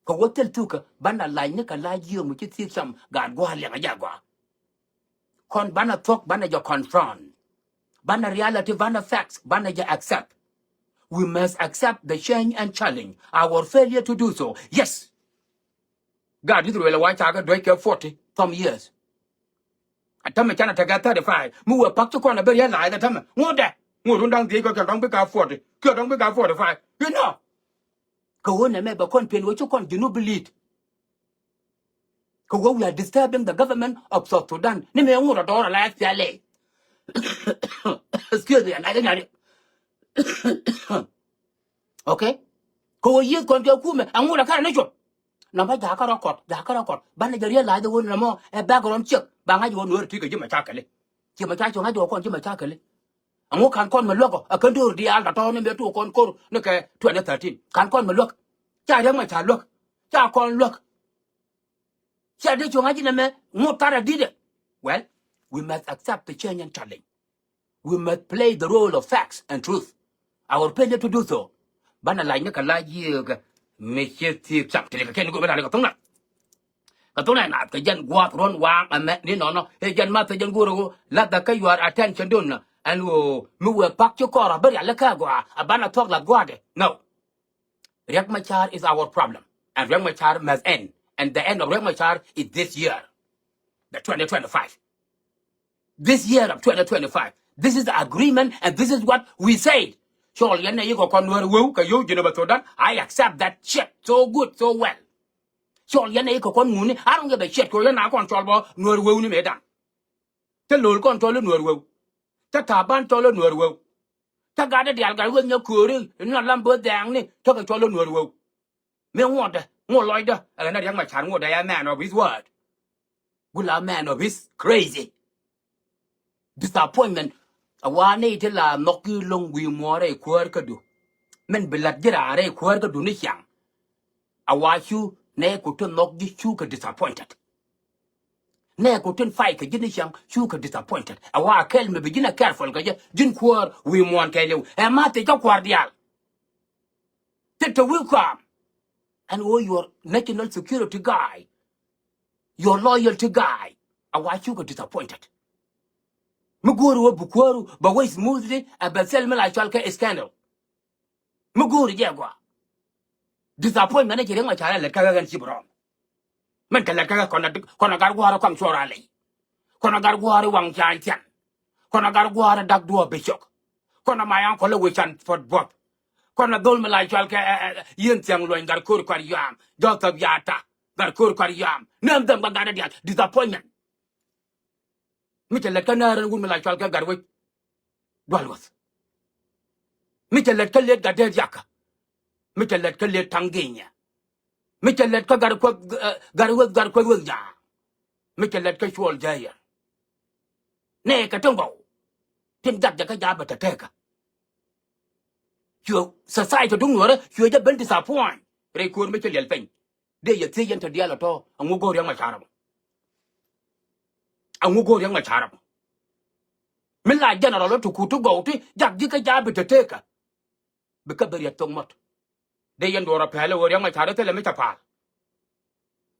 Kɛ wä thil thukä banɛ lac ni kɛ lac jiök mi ci thiek cam gaat gua̱a̱r liɛŋ a jɛ gua̱a̱r. Kɔn banɛ thuɔ̱k banɛ jɛ confront. Banɛ reality banɛ facts banɛ jɛ accept. We must accept the change and challenge our failure to do so. Yes. Gaat Israel wa ca kɛ duec kɛ forty some years. A tämɛ canɛ tekɛ thirty five mi wee pak ci kɔn a ben yɛ la̱a̱c a tämɛ ŋut dɛ ŋut run da̱ŋ dhiec kɛ kɛ dɔ̱ŋ bi ka forty kiɛ dɔ̱ŋ bi ka forty five. You know. Kɛ ɣöö nɛmɛ bɛ kɔn pen ɣöö ci kɔn Junub bi lead. Kɛ ɣöö we are disturbing the government of South Sudan ni mëë ŋut a dɔɔr a la S P L A. Excuse me, a la jɛ nyari. Okay. Kɛ ɣöö yiëth kɔn kɛ kumɛ a ŋut a kärɛ ni cuɔp. Nɔmɔ jakä rɔ kɔt jakä rɔ kɔt banɛ jɛ realize ɣöö nɔmɔ ɛ background check ba ŋa̱c ɣöö nuɔ̱ɔ̱ri ti kɛ ji̱ mɛ cakɛli. Ji̱ mɛ cakɛli ŋa̱c ɣöö kɔn ji̱ mɛ cakɛli. Aŋu kan kɔn mi luäk ɔ a kän do̱r diaal tɔ̱tɔ̱ ni mëë tuɔɔk kɔn ko̱r ni kɛ twenty thirteen kan kɔn mi luäk. Ca riäk mɛ ca luäk ca kɔn luäk. Cia dee cuɔ̱ŋ a ji̱n ɛmɛ ŋut thar a di̱t ɛ. Well, we must accept the change and challenge. We must play the role of facts and truth. Our failure to do so. Banɛ lac ni kɛ lac yiëëkä mi ciɛ thiëëk cam ti li kɛ kɛn ni go̱o̱p ɛ lac ni kɛ tho̱ŋ na. Kɛ tho̱ŋ na naath kɛ jɛn gua̱a̱th ruɔ̱n waaŋ ɛmɛ ni nɔnɔ ɛ jɛn math ɛ jɛn go̱o̱r ɛ ɣöö lathɛ kä yuar attention dun na ɛn ɣöö mi wëë pak ci kɔr a bä rial kä gɔaa a banɛ thuɔ̱k lath gua̱a̱dɛ. No. Riek Machar is our problem. And Riek Machar must end. And the end of Riek Machar is this year. The twenty twenty-five. This year of twenty twenty-five. This is the agreement and this is what we said. Cɔl yɛn nɛ yikɔ kɔn Nuɛr weu kɛ yo̱w Jinubä Thudan. I accept that shit so good, so well. Cɔl yɛn nɛ yikɔ kɔn ŋuni. I don't give a shit kɛ yɛn na kɔn cɔl bɔ Nuɛr weu ni mëëdan. Te lo̱l kɔn tɔl i Nuɛr weu. Te Taban tɔl i Nuɛr weu. Te gatdä diaal gat weth nyɛ kööri in nɔ lam böth dhɛɛŋni tekɛ cɔl i Nuɛr weu. Mi ŋuɔtdä ŋuɔt lɔcdä ɛ ɣän a Riek Machar ŋuɔtdä ya man of his word. Gula man of his crazy. Disappointment. A wa nɛy ti la nhɔk ki loŋ wi̱i̱ muɔɔr rɛy kuäär kädu. Min bi la̱t ji̱ raan rɛy kuäär kädu ni ciaŋ. A wa cu nɛy ku ti nhɔk ji̱ cu kɛ disappointed. Nɛy ku tin fight kɛ ji̱ ni ciaŋ cu kɛ disappointed. A wa kɛl mi bi ji̱n a careful kɛ jɛ ji̱n kuäär wi̱i̱ muɔ̱ɔ̱n kɛɛliw ɛ ma thiec kä kua̱r diaal. Thiec te wi̱i̱ kaam. And oh, your national security guy, your loyalty guy. A wa cu kɛ disappointed. Mi go̱o̱ri wä bi kuääru bɛ wä smoothly a bɛ thil mi la cɔal kɛ scandal. Mi go̱o̱ri jɛ gɔaa. Disappointment ni ci Riek Machar a lät kä ɣän ci bi rɔm. Min kɛ lät kä kɔn a dik kɔn a gat gua̱a̱r kɔaŋ cuɔr a ley. Kɔn a gat gua̱a̱r waŋ ca thian. Kɔn a gat gua̱a̱r dak duɔ̱ɔ̱p bi cɔk. Kɔn a my uncle wi̱i̱ can puɔt buɔth. Kɔn a dhol mi la cɔal kɛ ɛ, ɛ, ɛ, Yin Thiaŋ Luɔny gat ko̱r kɔat yam. Joseph Yata gat ko̱r kɔat yam. Name them kä gat a diaal. Disappointment. Mi cɛ lät kä näär ɛn wut mi la cɔal kɛ Gatwec Dual Luɔth. Mi cɛ lät kä lät Gatdɛɛt Yakä. Mi cɛ lät kä lät Taŋ Ginyɛ. Mi cɛ lät kä Gatkuoth, eh, Gatwec, Gatkuoth Weth Jaak. Mi cɛ lät kä Cuɔl Jɛyɛ. Nɛ kɛ ti gɔw. Tin gat jɛ kä ja̱a̱p bɛ tɛtɛkä. Cuɛ society duŋ Nuɔrä cuɛ jɛ ben disappoint. Rɛy ko̱o̱r mi cɛ liɛl piny. Dee yɛ thiec yɛn te diaal ɛ tɔ̱ ɛŋu go̱o̱r Riek Machar ɛmɔ. Ɛŋu go̱o̱r Riek Machar ɛmɔ. Mi la general ɛ ti kut ti gɔw ti jak ji̱ kä ja̱a̱p bi te tekä. Bi kä bi riɛt thok mɔt. Dee yɛn duɔɔr ɛ pɛl ɛ ɣöö Riek Machar ɛ thilɛ mi cɛ pa̱a̱l.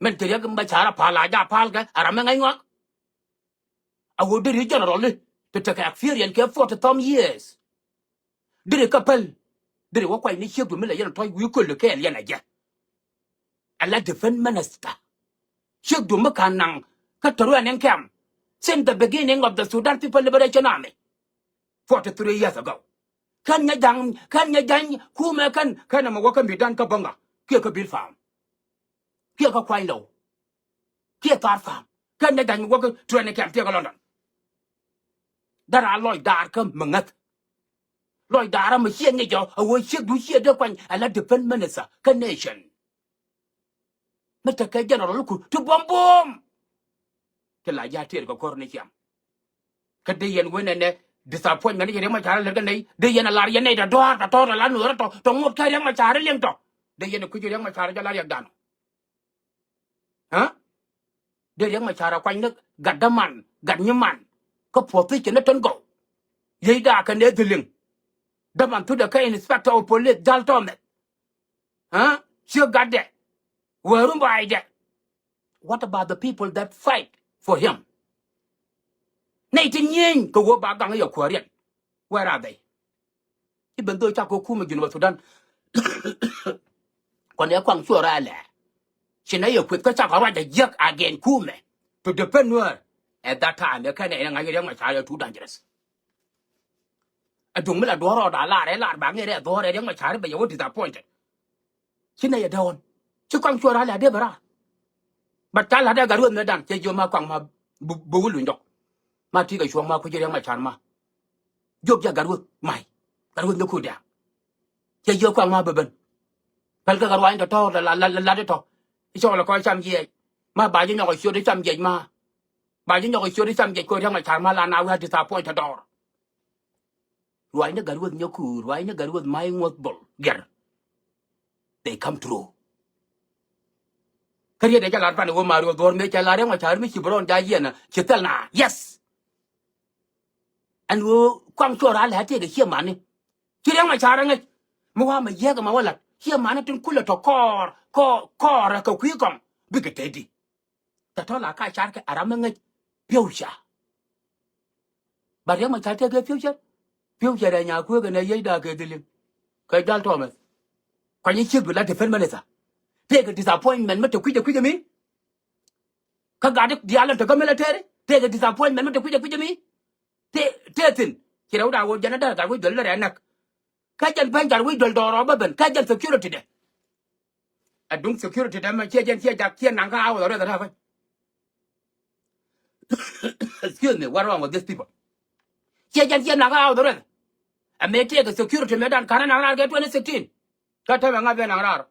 Min te Riek Machar ɛ pa̱a̱l a ja̱ pa̱a̱l kɛ a ram mi ŋäc ŋɔak. A ɣöö deri general ni ti tekɛ experience kɛ forty some years. Deri kä päl. Deri wä kuany ni ciekdu mi lɛ yɛn tɔc wi̱i̱ köl kɛɛl yɛn a jɛ. Ala defense minister. Ciekdu mi ka̱n naŋ kä tɔrɔ ɛn in kɛm since the beginning of the Sudan People Liberation Army forty three years ago. Kän nyɛ ja̱ŋ kän nyɛ ja̱ŋ kumɛ kän kän ɛmɛ wä kä mi̱dan kä bäŋa kiɛ kä bil farm. Kiɛ kä kuany lɔw. Kiɛ thar farm. Kän nyɛ ja̱ŋ wä kä training camp kiɛ kä London. Dara lɔc daar kä mi ŋäth. Lɔc daar mi ciɛ ŋic jɔ a wee ciek du ciɛ dee kuany ala defense minister kä nation. Mi tekɛ general ku ti buɔm buɔm. Ti la ja̱ tiɛɛr kɛ ko̱r ni ciam. Kä dee yɛn wen ɛnɛ disappointment ni ci Riek Machar lät kä nɛy dee yɛn a lar yɛn nɛy tɔ dɔ̱a̱r tɔ tɔ̱ tɔ la nuɔ̱ɔ̱rä tɔ tɔ ŋot kä Riek Machar liŋ tɔ. Dee yɛn kui̱c Riek Machar jɔ la riɛk danɔ. Aa? Dee Riek Machar a kuany ni gat däman gat nyiman. Kä puɔ̱th thiec kɛ ni tän gɔw. Yiëcda kɛ nɛ dhiliŋ. Däman thutdɛ kä inspector of police jal tɔmɛ. Aa? Ciek gatdɛ. Wääru mbaacdɛ. What about the people that fight for him? Nɛy ti nyieny kɛ wä ba gaŋ yɛ kuääriɛn. Where are they? Even though ca kɛ kumɛ Junub Sudan. Kɔn yɛ kuaŋ cuɔr a lɛ. Ci nɛ yɛ kueth kä ca kɛ ruac a jiäk again kumɛ. To defend Nuer. At that time yɛ kɛn ɛ ŋa̱c Riek Machar yɛ too dangerous. Ɛ duŋ mi la duɔ̱ɔ̱r rɔɔd a lar ɛ lar ba ŋer ɛ dhuɔ̱ɔ̱r ɛ Riek Machar bɛ yɛ wä disappointed. Ci nɛ yɛ dee ɣɔn ci kɔaŋ cuɔr a lɛ a dee bɛ raar. But ca la̱t ɛ gat rueth mëë da̱ŋ cɛ jiök ma kɔaŋ ma bi wä luny dɔk. Ma ti̱i̱ kɛ cuɔ̱ɔ̱ŋ ma kui̱ci Riek Machar ma jiök jɛ gat rueth may gat rueth ni kuda. Cɛ jiök kɔaŋ ma bi ben. Päl kɛ gat ruany tɔ̱tɔ̱ la la la lat tɔ̱. I̱ cɔk lɛ kɔc cam jiɛc ma ba ji̱ nyɔk ɛ ciöt i̱ cam jiɛc ma. Ba ji̱ nyɔk ɛ ciöt i̱ cam jiɛc ko̱ Riek Machar ma la na wi̱i̱ a disappointed dɔɔr. Ruacni gat rueth nyɔk kuur ruacni gat rueth ma i̱ ŋuɔth bol gɛr. They come true. Kä riet dee jɛ lar pan iwä ma rueth dhuɔr mëë cɛ lar Riek Machar mi ci bi rɔɔn ja̱ yiɛn ci thil na yes. Ɛn ɣöö kuaŋ cuɔr a lɛ a tiɛɛk ɛ ciɛ mani. Ci Riek Machar a ŋäc Mi wa mɛ yiɛk mɛ wä lat ciɛ manä tin kulɛ tɔ kɔɔr kɔɔr kɔɔr kɛ kui̱ kɔŋ bikɛ teti. Tɛ tɔ la ka car kɛ a ram mi ŋäc future. But Riek Machar tëëkɛ future. Future ɛ nya kueek ɛn ɛ yiec da̱a̱ kɛ dhiliŋ kɛ jal tɔmɛ. Kuany ciek bi la defense minister. Tëëkɛ disappointment mi te kui̱cɛ kui̱cɛ mi. Kä gat diaal ɛn te kä military tëëkɛ disappointment mi te kui̱cɛ kui̱cɛ mi. Tëë tëë thi̱n ci rɛw da̱a̱ wä jɛn ɛ däär gat wec duel lɛ rɛ näk. Kä jɛn bäny gat wec duel dɔɔr ɔ bä ben kä jɛn security dɛ. Ɛ duŋ security dɛ mɛ ciɛ jɛn ciɛ jak ciɛ naŋ kä house arrest ɛ ta̱a̱ bäny. Excuse me, what wrong with these people? Ciɛ jɛn ciɛ naŋ kä house arrest. Ɛ mëë tëëkɛ security mëë dan ka̱n ɛ naŋ raar kɛ twenty sixteen. Kä tämɛ ŋa̱th ɛ naŋ raar.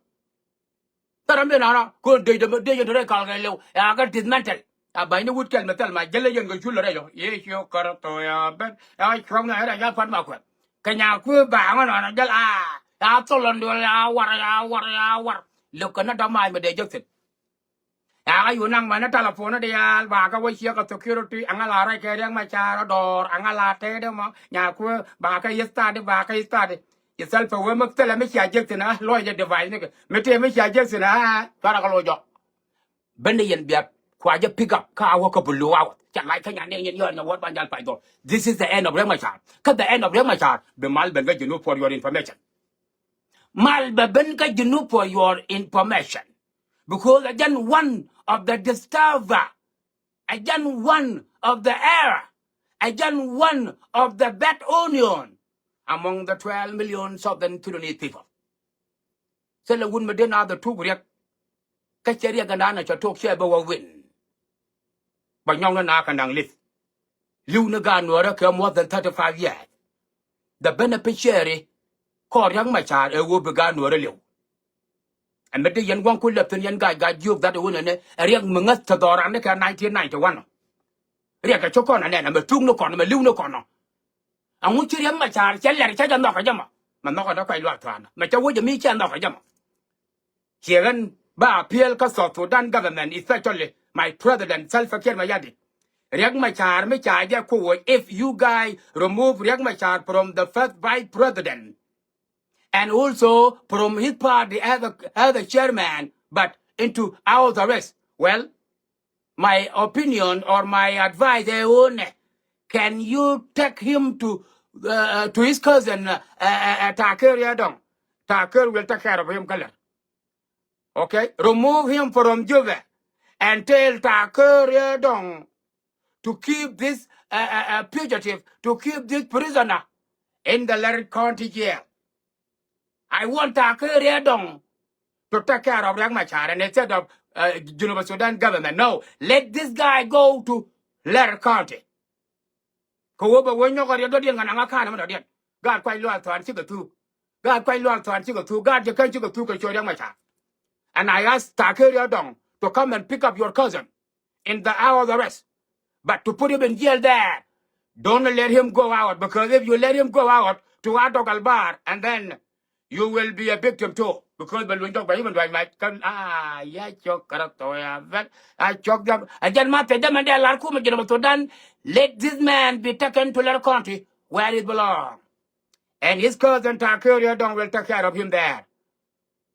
Thärä mi nana kun dec dɛ dec dɛ rɛy kal kɛ lɛw ya kɛ dismantle. Ya ba̱ny ni wut kɛl mi thɛl ma jälɛ yɛn kɛ cul rɛy ɔ yee cio kär thɔ ya ben ya cuɔ̱ŋ na rɛy ya pat ma kuɛth. Kɛ nya kuëë ba ŋɔ nɔnɔ jäl a ya thol lɔn duɔl ya war ya war ya war. Lëk kɛ na dɔ̱ mac mi dee jek thi̱n. Ya kä yu naŋ mɛn ni telephone ni diaal ba kä wä ciek kɛ security aŋa la rɛy kɛ Riek Machar dɔɔr aŋa la tɛɛdɛ mɔ nya kuëë ba kä yi study ba kä yi study. Ci thil pɛ wee mi thilɛ mi cia jek thin a luɔc jɛ device ni kɛ mi tëë mi cia jek thin a cuarɛ kɛ loc jɔk. Bendɛ yɛn bia kua jɛ pick up kä a wä kä bi lu a wä ca lac kä nyan ni yɛn yɔr nyɛ wä ban jal pac dhɔr. This is the end of Riek Machar. Kä the end of Riek Machar bi mal ben kä Junub for your information. Mal bɛ ben kä Junub for your information. Because a jɛn one of the disturber. A jɛn one of the error. A jɛn one of the bad union among the twelve million Southern Sudanese people. Thilɛ wut mi dee na dhɛ tuk Riek. Kä cɛ Riek ɛn da̱a̱n a cɛ tok cɛ bɛ wä win. Bɛ nyɔŋni na kɛ naŋ lith. Li̱w ni gaat Nuäärä kɛ more than thirty five years. The beneficiary kɔɔr Riek Machar ɛ ɣöö bi gaat Nuäärä li̱w. Ɛ mi dee yɛn gua̱ŋ ku lɛp thi̱n yɛn gac gac jiök that ɛ wun ɛnɛ ɛ Riek mi ŋäth te dhɔran ni kɛ nineteen ninety one. Riek ɛ cä kɔn ɛ nɛn ɛ mɛ thuk ni kɔn ɛ mɛ li̱w ni kɔn ɔ. Ɛŋu ci Riek Machar cɛ lɛr cä jɛ nhɔk ɛ jɛ mɔ mɛ nhɔk ɛ dee kɔc luaak thua̱a̱n ɛ mɛ cä wec ɛ mi cɛ nhɔk ɛ jɛ mɔ. Ciɛ ɣän ba appeal kä South Sudan government, especially my president Salva Kiir Mayardit. Riek Machar mi ca jɛ kuwec, if you guys remove Riek Machar from the first vice president and also from his party as a, as a chairman, but into house arrest. Well, my opinion or my advice ɛ ɣöö nɛ, can you take him to, uh, to his cousin, uh, uh, uh, Taker Yadong? Taker will take care of him kä lɛr. Okay, remove him from Juba and tell Taker Yadong to keep this, uh, uh, uh, fugitive, to keep this prisoner in the Lɛr County jail. I want Taker Yadong to take care of Riek Machar and instead of, uh, Junub Sudan government. No, let this guy go to Lɛr County. Kɛ wee bɛ wee nyɔk ɔ riɛt dɔ̱diɛn ŋa naŋ a ka̱n ɛmɛ dɔ̱diɛn. Gaat kuac luaak thua̱a̱n cikɛ thuk. Gaat kuac luaak thua̱a̱n cikɛ thuk. Gaat jɛ käny cikɛ thuk kɛ cuɛ Riek Machar. And I ask Taker Yadong to come and pick up your cousin in the house arrest. But to put him in jail there, don't let him go out, because if you let him go out to Adok Albar, and then you will be a victim too, because bɛ luny dɔk bɛ yimɛ duac mac kän a ya cɔk kärä thɔɔya bɛl a cɔk jam a jɛn ma thiɛ jam ɛn dee lar kumɛ Junub Sudan. Let this man be taken to Lɛr County where he belong, and his cousin Taker Yadong will take care of him there.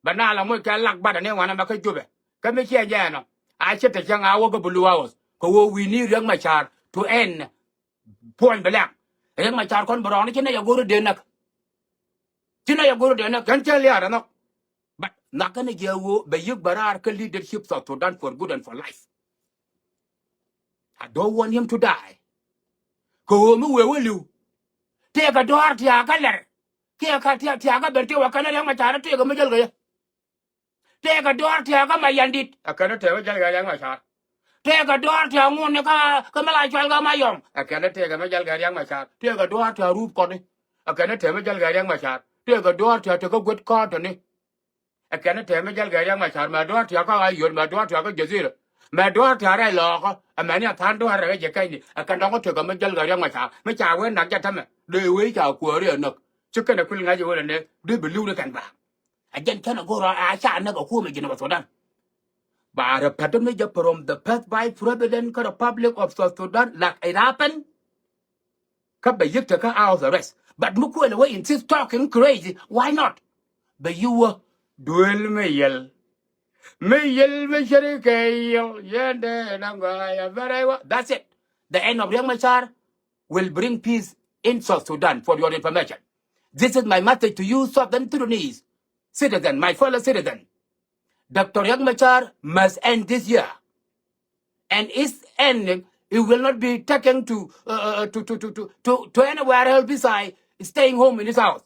Bɛ na la moc kɛ lak bat ani wanɛ ma kä Jubɛ kä mi ciɛ jɛɛnɔ a cɛ te cäŋ a wä kä Blue House kɛ wä wi̱i̱ni Riek Machar to end. Puɔ̱ny bɛ lɛŋ Riek Machar kɔn bɛ rɔɔni ci nɛy a go̱r dee näk. Ci nɛy a go̱r dee näk kɛn cɛ liaar ɛ nhɔk. But nhak kɛn jɛ ɣöö bɛ yiëk bɛ raar kä leadership South Sudan for good and for life. I don't want him to die. Kɛ ɣöö mi wee wä li̱w tëëkɛ dɔ̱a̱r tiakä lɛr kiɛ ka tiakä ben tëë wä kɛn Riek Machar tëëkɛ mi jäl kɛ yɛ. Tëëkɛ duɔ̱ɔ̱r tiakä Mayardit. Ɛ kɛn ɛ tɛmɛ jäl kɛ Riek Machar. Tëëkɛ duɔ̱ɔ̱r tiakä ŋun ni kä kä mi la cual kä Mayɔm. Ɛ kɛn ɛ tëëkɛ mi jäl kɛ Riek Machar. Tëëkɛ duɔ̱ɔ̱r tiakä Rup Kɔni. Ɛ kɛn ɛ tɛmɛ jäl kɛ Riek Machar. Tëëkɛ duɔ̱ɔ̱r tiakä tëkä guet kɔɔtɔni. Ɛ kɛn ɛ tɛmɛ jäl kɛ Riek Machar mɛ duɔ̱ɔ̱r tiakä kä Ayod mɛ duɔ̱ɔ̱r tiakä Jazira. Mɛ duɔ̱ɔ̱r tiakä rɛy lɔɔkä. Ɛ mɛni ɛ tha̱a̱n duɔ̱ɔ̱r rɛk ɛ jɛ kɛcni. Ɛ kɛn dɔ̱ŋ ɛ tëëkɛ mi jäl kɛ Riek Machar. Mi ca wee nak jɛ tämɛ. Dee wee ca kuääri ɛ näk. Ci kɛn ɛ kuil ŋa̱c ɛ wee lɛ nɛ dee bi li̱w ni kɛn ba. A jɛn kɛn a go̱r a ca näk a kumɛ Jinub Sudan. Ba rɛ pɛt mi jɛ from the first vice president kä Republic of South Sudan, like it happened. Kä bɛ yik te kä house arrest. But mi kuɛl wä insist talking crazy. Why not? Bɛ yiwä duel mi yɛl. Mi yɛl mi ceri kɛ yɛl yɛn dee na gɔaa ya bɛ rɛy wä. That's it. The end of Riek Machar will bring peace in South Sudan, for your information. This is my message to you, Southern Sudanese citizen, my fellow citizen. Doctor Riek Machar must end this year. And his end, it will not be taken to, uh, to, to, to, to, to, to anywhere else beside staying home in his house.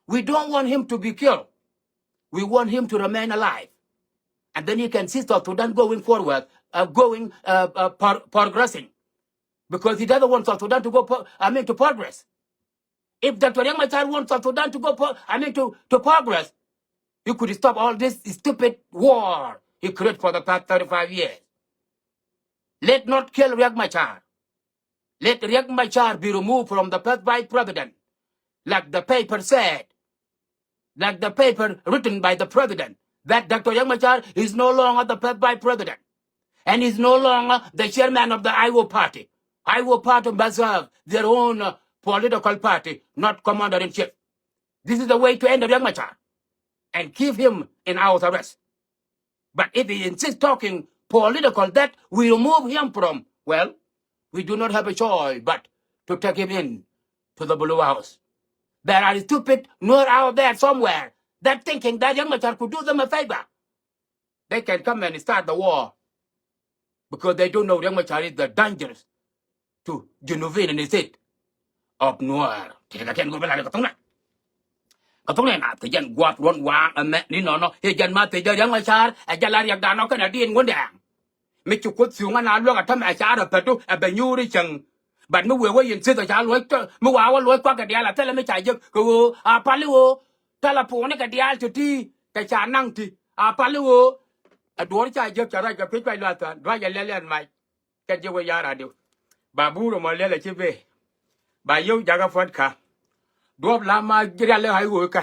We don't want him to be killed. We want him to remain alive. And then he can see South Sudan going forward, uh, going, uh, uh, pro- progressing. Because he doesn't want South Sudan to go, pro- I mean, to progress. If Doctor Riek Machar wants South Sudan to go, pro- I mean, to, to progress, he could stop all this stupid war he created for the past thirty-five years. Let not kill Riek Machar. Let Riek Machar be removed from the first vice president, like the paper said, like the paper written by the president, that Doctor Riek Machar is no longer the first vice president and is no longer the chairman of the I O party. I O party must have their own, uh, political party, not commander in chief. This is the way to end Riek Machar and keep him in house arrest. But if he insists talking political that we remove him from, well, we do not have a choice but to take him in to the Blue House. There are stupid Nuer out there somewhere that thinking that Riek Machar could do them a favor. They can come and start the war because they don't know Riek Machar is the dangerous to Junubin in the state of Nuer. Tëë kɛ kɛn go̱o̱r bä la kɛ thok nɛ. Kɛ thok nɛ na thijɛn gua̱a̱th ruɔ̱n waaŋ ɛmɛ ni nɔnɔ. I̱ jɛn ma thijɛ Riek Machar ɛ jɛ la riɛk danɔ kɛnɛ di̱i̱n Ŋundɛɛŋ. Mi ci Kuoth thi̱uŋä na luäk ɛ tämɛ ɛ ca rɔ pädu ɛ bɛ nyuuri cäŋ. But mi wee wä yɛn thieth ɛ ca luɔ̱c tɔ mi waa wä luɔ̱c kuak kɛ diaal ɛ thilɛ mi ca jek kɛ ɣöö a pali ɣöö. Tɛlɛ puuni kɛ diaal ti ti kɛ ca naŋ ti a pali ɣöö. Ɛ duɔ̱ɔ̱r ca jek ca ruac kɛ pi̱c kuac luath than ruac ɛ lɛl ɛn mac. Kɛ ji̱ wä ya̱r adiw. Ba buur ɛmɔ liɛl ɛ ci bee. Ba yio̱w jakä puɔ̱t ka. Duɔ̱ɔ̱p la ma rial i̱ ha̱y ɣöö kɛ.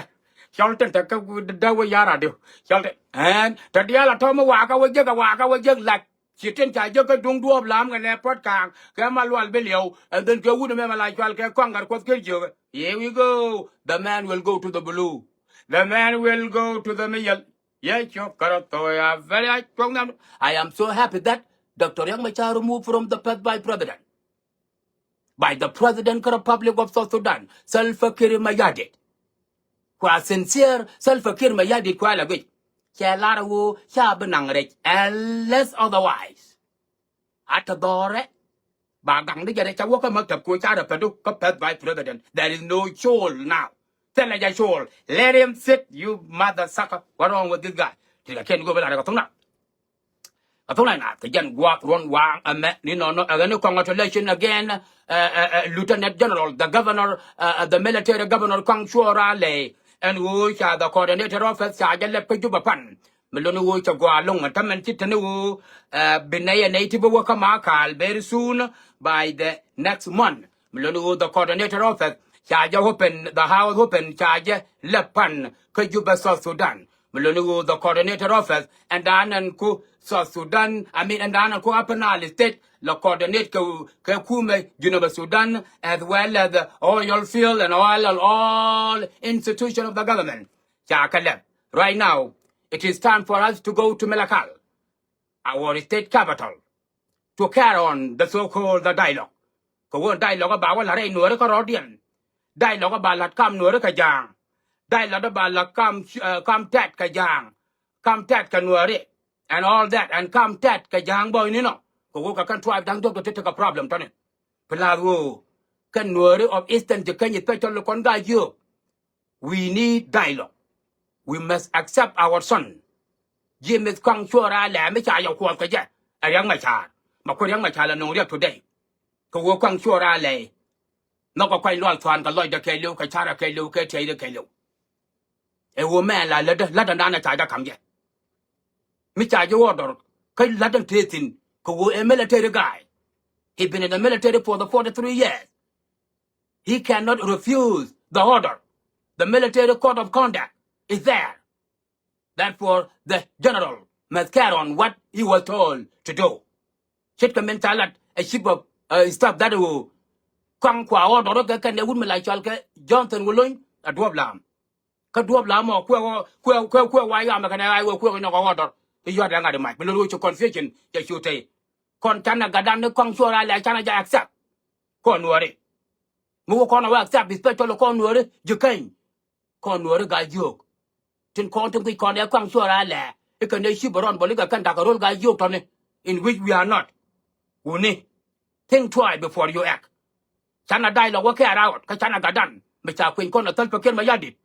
Cɔl tin te kä dee wä ya̱r adiw. Cɔl tin ɛn te diaal a tɔ̱ mi wakä wä jek a wakä wä jek lac. Ci tin ca jek kä duŋ duɔ̱ɔ̱p lam kɛ nɛ puɔ̱t ka̱a̱ŋ kɛ ma lual bi liɛw. And then kɛ wut ɛmɛ ma la cual kɛ kɔaŋ gat kuɔth ker jiök. Here we go. The man will go to the blue. The man will go to the middle. Yɛ cop kärɔ̱ thok ya very a cuɔ̱ŋ nhiam. I am so happy that Doctor Riek Machar removed from the first vice president by the president kɛ Republic of South Sudan, Salva Kiir Mayardit. Kua sincere Salva Kiir Mayardit kua la guic. Cɛ lar ɣöö ca bi naŋ rɛc unless otherwise. A te dhɔrɛ. Ba gaŋ ni jɛ rɛ ca wä kä maktab ku ca rɛ pädu kä first vice president. There is no chol now. Thilɛ jɛ chol. Let him sit, you mother sucker. What wrong with this guy? Ti kɛ kɛn go̱o̱r bä la rɛ kɛ thok na. Kɛ thok na na kɛ jɛn gua̱a̱th ruɔ̱n waaŋ ɛmɛ ni nɔnɔ ɛ ɣän ni congratulation again. Lieutenant General, the governor, the military governor Kɔaŋ Cuɔl Raley. Ɛn ɣöö ca the coordinator office ca jɛ lɛp kä Juba pan. Mi luni ɣöö cɛ gɔaa loŋ mɛ tämɛn ci teni ɣöö bi nɛy ɛ nɛy ti bi wä kä Makal very soon by the next month. Mi luni ɣöö the coordinator office ca jɛ open, the house open ca jɛ lɛ pan kä Juba, South Sudan. Mi luni ɣöö the coordinator office ɛn da̱a̱n ɛn ku South Sudan, I mean ɛn da̱a̱n ɛn ku Upper Nile State lɛ coordinate kɛ kɛ kumɛ Junub Sudan as well as the oil field and all, all institution of the government. Ca kɛ lɛp. Right now, it is time for us to go to Malakal, our state capital, to carry on the so-called the dialogue. Kɛ ɣöö dialogue ba wä la̱t rɛy Nuääri kärɔ̱diɛn. Dialogue ba la̱t kam Nuääri kɛ Ja̱a̱ŋ. Dialogue ba la̱t kam, kam tɛt kɛ Ja̱a̱ŋ. Kam tɛt kɛ Nuääri. And all that. And kam tɛt kɛ Ja̱a̱ŋ bä ininɔ. Kɛ ɣöö kɛ kɛn tribe da̱ŋ diɔ̱k ti tekɛ problem tɔ̱ni. Plus ɣöö kɛn Nuääri of Eastern Jikany especially kɔn Gaajiök. We need dialogue. We must accept our son. Ji̱ mith Kɔaŋ Cuɔl Raley mi ca yɛ kuɔth kɛ jɛ ɛ Riɛk Macar. Ma kuɛ Riɛk Macar la no̱o̱ŋ riɛk today. Kɛ ɣöö Kɔaŋ Cuɔl Raley nhɔkɛ kuany lual thua̱a̱n kɛ lɔcdɛ kɛɛliw kɛ carɛ kɛɛliw kɛ tiɛydɛ kɛɛliw. Ɛ ɣöö mɛ la lätdä, lätdä naan ɛ ca jɛ ka̱m jɛ. Mi ca jɛ order kä lätdä tëë thi̱n kɛ ɣöö ɛ military guy. He been in the military for the forty-three years. He cannot refuse the order. The military code of conduct is there. Therefore, the general must carry on what he was told to do. Ce̱tkɛ min ca lat a chief of staff that who Kɔaŋ kua order kɛ kɛn ɛ wut mi la cɔal kɛ Johnson Wulony a duɔ̱ɔ̱p lam. Kä duɔ̱ɔ̱p la mɔ kuɛ wä, kuɛ, kuɛ, kuɛ White Army kɛnɛ ɣa̱c wä kuɛ wä nyɔk ɣɔ̱dɔr. I̱ yɔ̱t ɛŋa di mac. Mi lo̱r wä ci confusion jɛ cu tey. Kɔn canɛ gatdan ni kɔaŋ cuɔr a lɛ canɛ jɛ accept. Kɔn Nuääri. Mi wä kɔn a wä accept, especially kɔn Nuääri ji̱ keny. Kɔn Nuääri Gaa-jiök. Tin kɔn tin kui̱c kɔn ɛ kɔaŋ cuɔr a lɛ. I̱ kɛn ɛ ci bɛ rɔn bä likɛ kɛn da̱k kɛ ro̱l Gaa-jiök tɔni. In which we are not. Wuni. Think twice before you act. Canɛ dialogue wä kɛ around kä canɛ gatdan mi ca kui̱ny kɔn ɛ Salva Kiir Mayardit.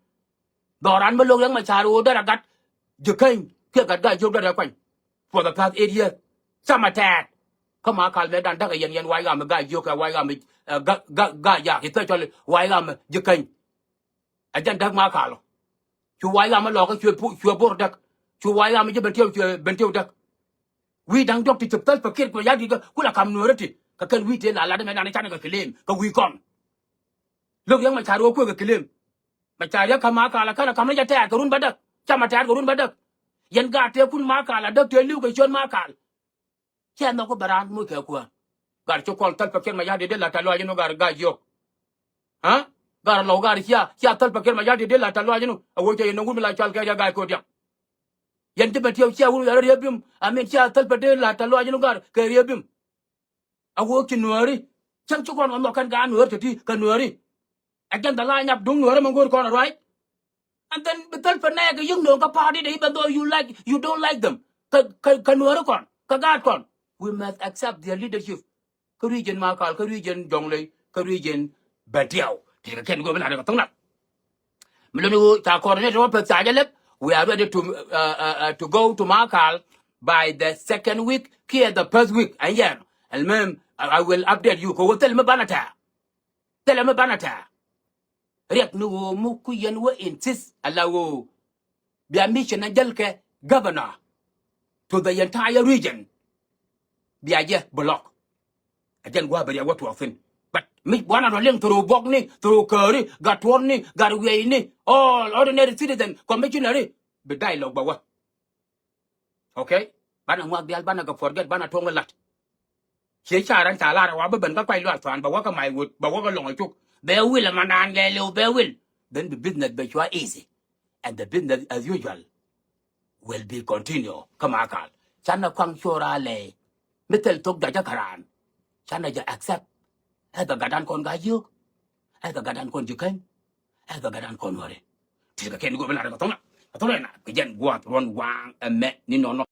Dhɔran mi lo̱k Riɛk Macar ɣöö derɛ gat ji̱ keny kiɛ gat Gaa-jiök derɛ kuany. For the past eight years. Camɛ tɛɛt. Kä Makal mëë dan däk ɛ yɛn, yɛn White Army Gaa-jiök kɛ White Army, eh, Ga-, Ga-, Gaa-jaak, especially White Army ji̱ keny. Ɛ jɛn däk Makal ɔ. Cu White Army lɔkä cuɛ pu-, cuɛ Bor däk. Cu White Army ji̱ Bentiu cuɛ Bentiu däk. Wi̱i̱ da̱ŋ diɔ̱k ti cop Salva Kiir Mayardit kä kulɛ ka̱m Nuääri ti. Kɛ kɛn wi̱i̱ tëë la lat mɛ dan canɛ kɛ claim kɛ wi̱i̱ kɔn. Lo̱k Riɛk Macar ɣöö kuɛ kɛ claim. Macar Riɛk kä Makal a känɛ ka̱m ni jɛ tɛɛr kɛ run bädäk. Camɛ tɛɛr kɛ run bädäk. Yɛn gaat tëë kun Makal a däk tëë li̱w kɛ ciöt Makal. Ciɛ nhɔk ku bɛ raan muc kɛ kuäär. Gaat ci kɔn Salva Kiir Mayardit dee la tɛ̈th lɔaac inɔ gaat Gaa-jiök. Aa? Gaat lɔw gaat cia, cia Salva Kiir Mayardit dee la tɛ̈th lɔaac inɔ. A wee cɛ yɛn ni wut mi la cɔal kɛ Riɛk Gai Kodiak. Yɛn ji̱ Bentiu cia wut mi la riee bim. I mean cia Salva dee la tɛ̈th lɔaac inɔ gaat kɛ riee bim. A wee ci Nuääri. Cäŋ ci kɔn kɛ nhɔk kɛn gaat Nuääri te ti kɛ Nuääri. Ɛ jɛn the line up duŋ Nuääri mɛ go̱o̱r kɔn, right? And then bi Salva nɛɛkɛ yi̱k nööŋ kä party dɛ, even though you like, you don't like them. Kä, kä, kä Nuääri kɔn, kä gaat kɔn. We must accept their leadership. Kä region Makal, kä region Jonglei, kä region Bentiu. Tëëkɛ kɛn go̱o̱r bi lat kɛ thoŋ nath. Mi luni ɣöö ca coordinate wä peth ca jɛ lɛp. We are ready to, uh, uh, uh, to go to Makal by the second week kiɛ the first week. Ɛn yɛn. Ɛlmem, I, I will update you. Kɛ ɣöö thilɛ mi banɛ tɛ̈ɛ̈. Thilɛ mi banɛ tɛ̈ɛ̈. Riɛk ni ɣöö mi ku yɛn wä insist ala ɣöö bia mission a jäl kɛ governor to the entire region. Bia jɛ block. A jɛn gua̱a̱ bɛ Riɛk wä tuɔɔk thi̱n. But mi buanɛ rɔ liŋ through Bokni, through Kööri, Gatwädni, Gatwieyni, all ordinary citizen, commissioner, bi dialogue bɛ wä. Okay? Banɛ ŋuak diaal, banɛ kɛ forget, banɛ tuɔ̱ŋ lat. Ciɛ ca raan ca lar wa bä ben kä kuay luaal thuan, bɛ wä kä my wood, bɛ wä kä lɔŋ a cuk. Bɛ wil ɛmɛ naan lɛɛliw bɛ wil. Then bi business bɛ cua easy. And the business as usual will be continue kä Makal. Canɛ kɔaŋ cuɔr a lɛy. Mi thil thok jɔcä kä raan. Canɛ jɛ accept. Ɛ bɛ gatdan kɔn Gaa-jiök. Ɛ bɛ gatdan kɔn ji̱ keny. Ɛ bɛ gatdan kɔn Nuääri. Tëëkɛ kɛn go̱o̱r bi lat kɛ thoŋ nath. Kɛ thoŋ nath kɛ jɛn gua̱a̱th ruɔ̱n waaŋ ɛmɛ ni nɔnɔ.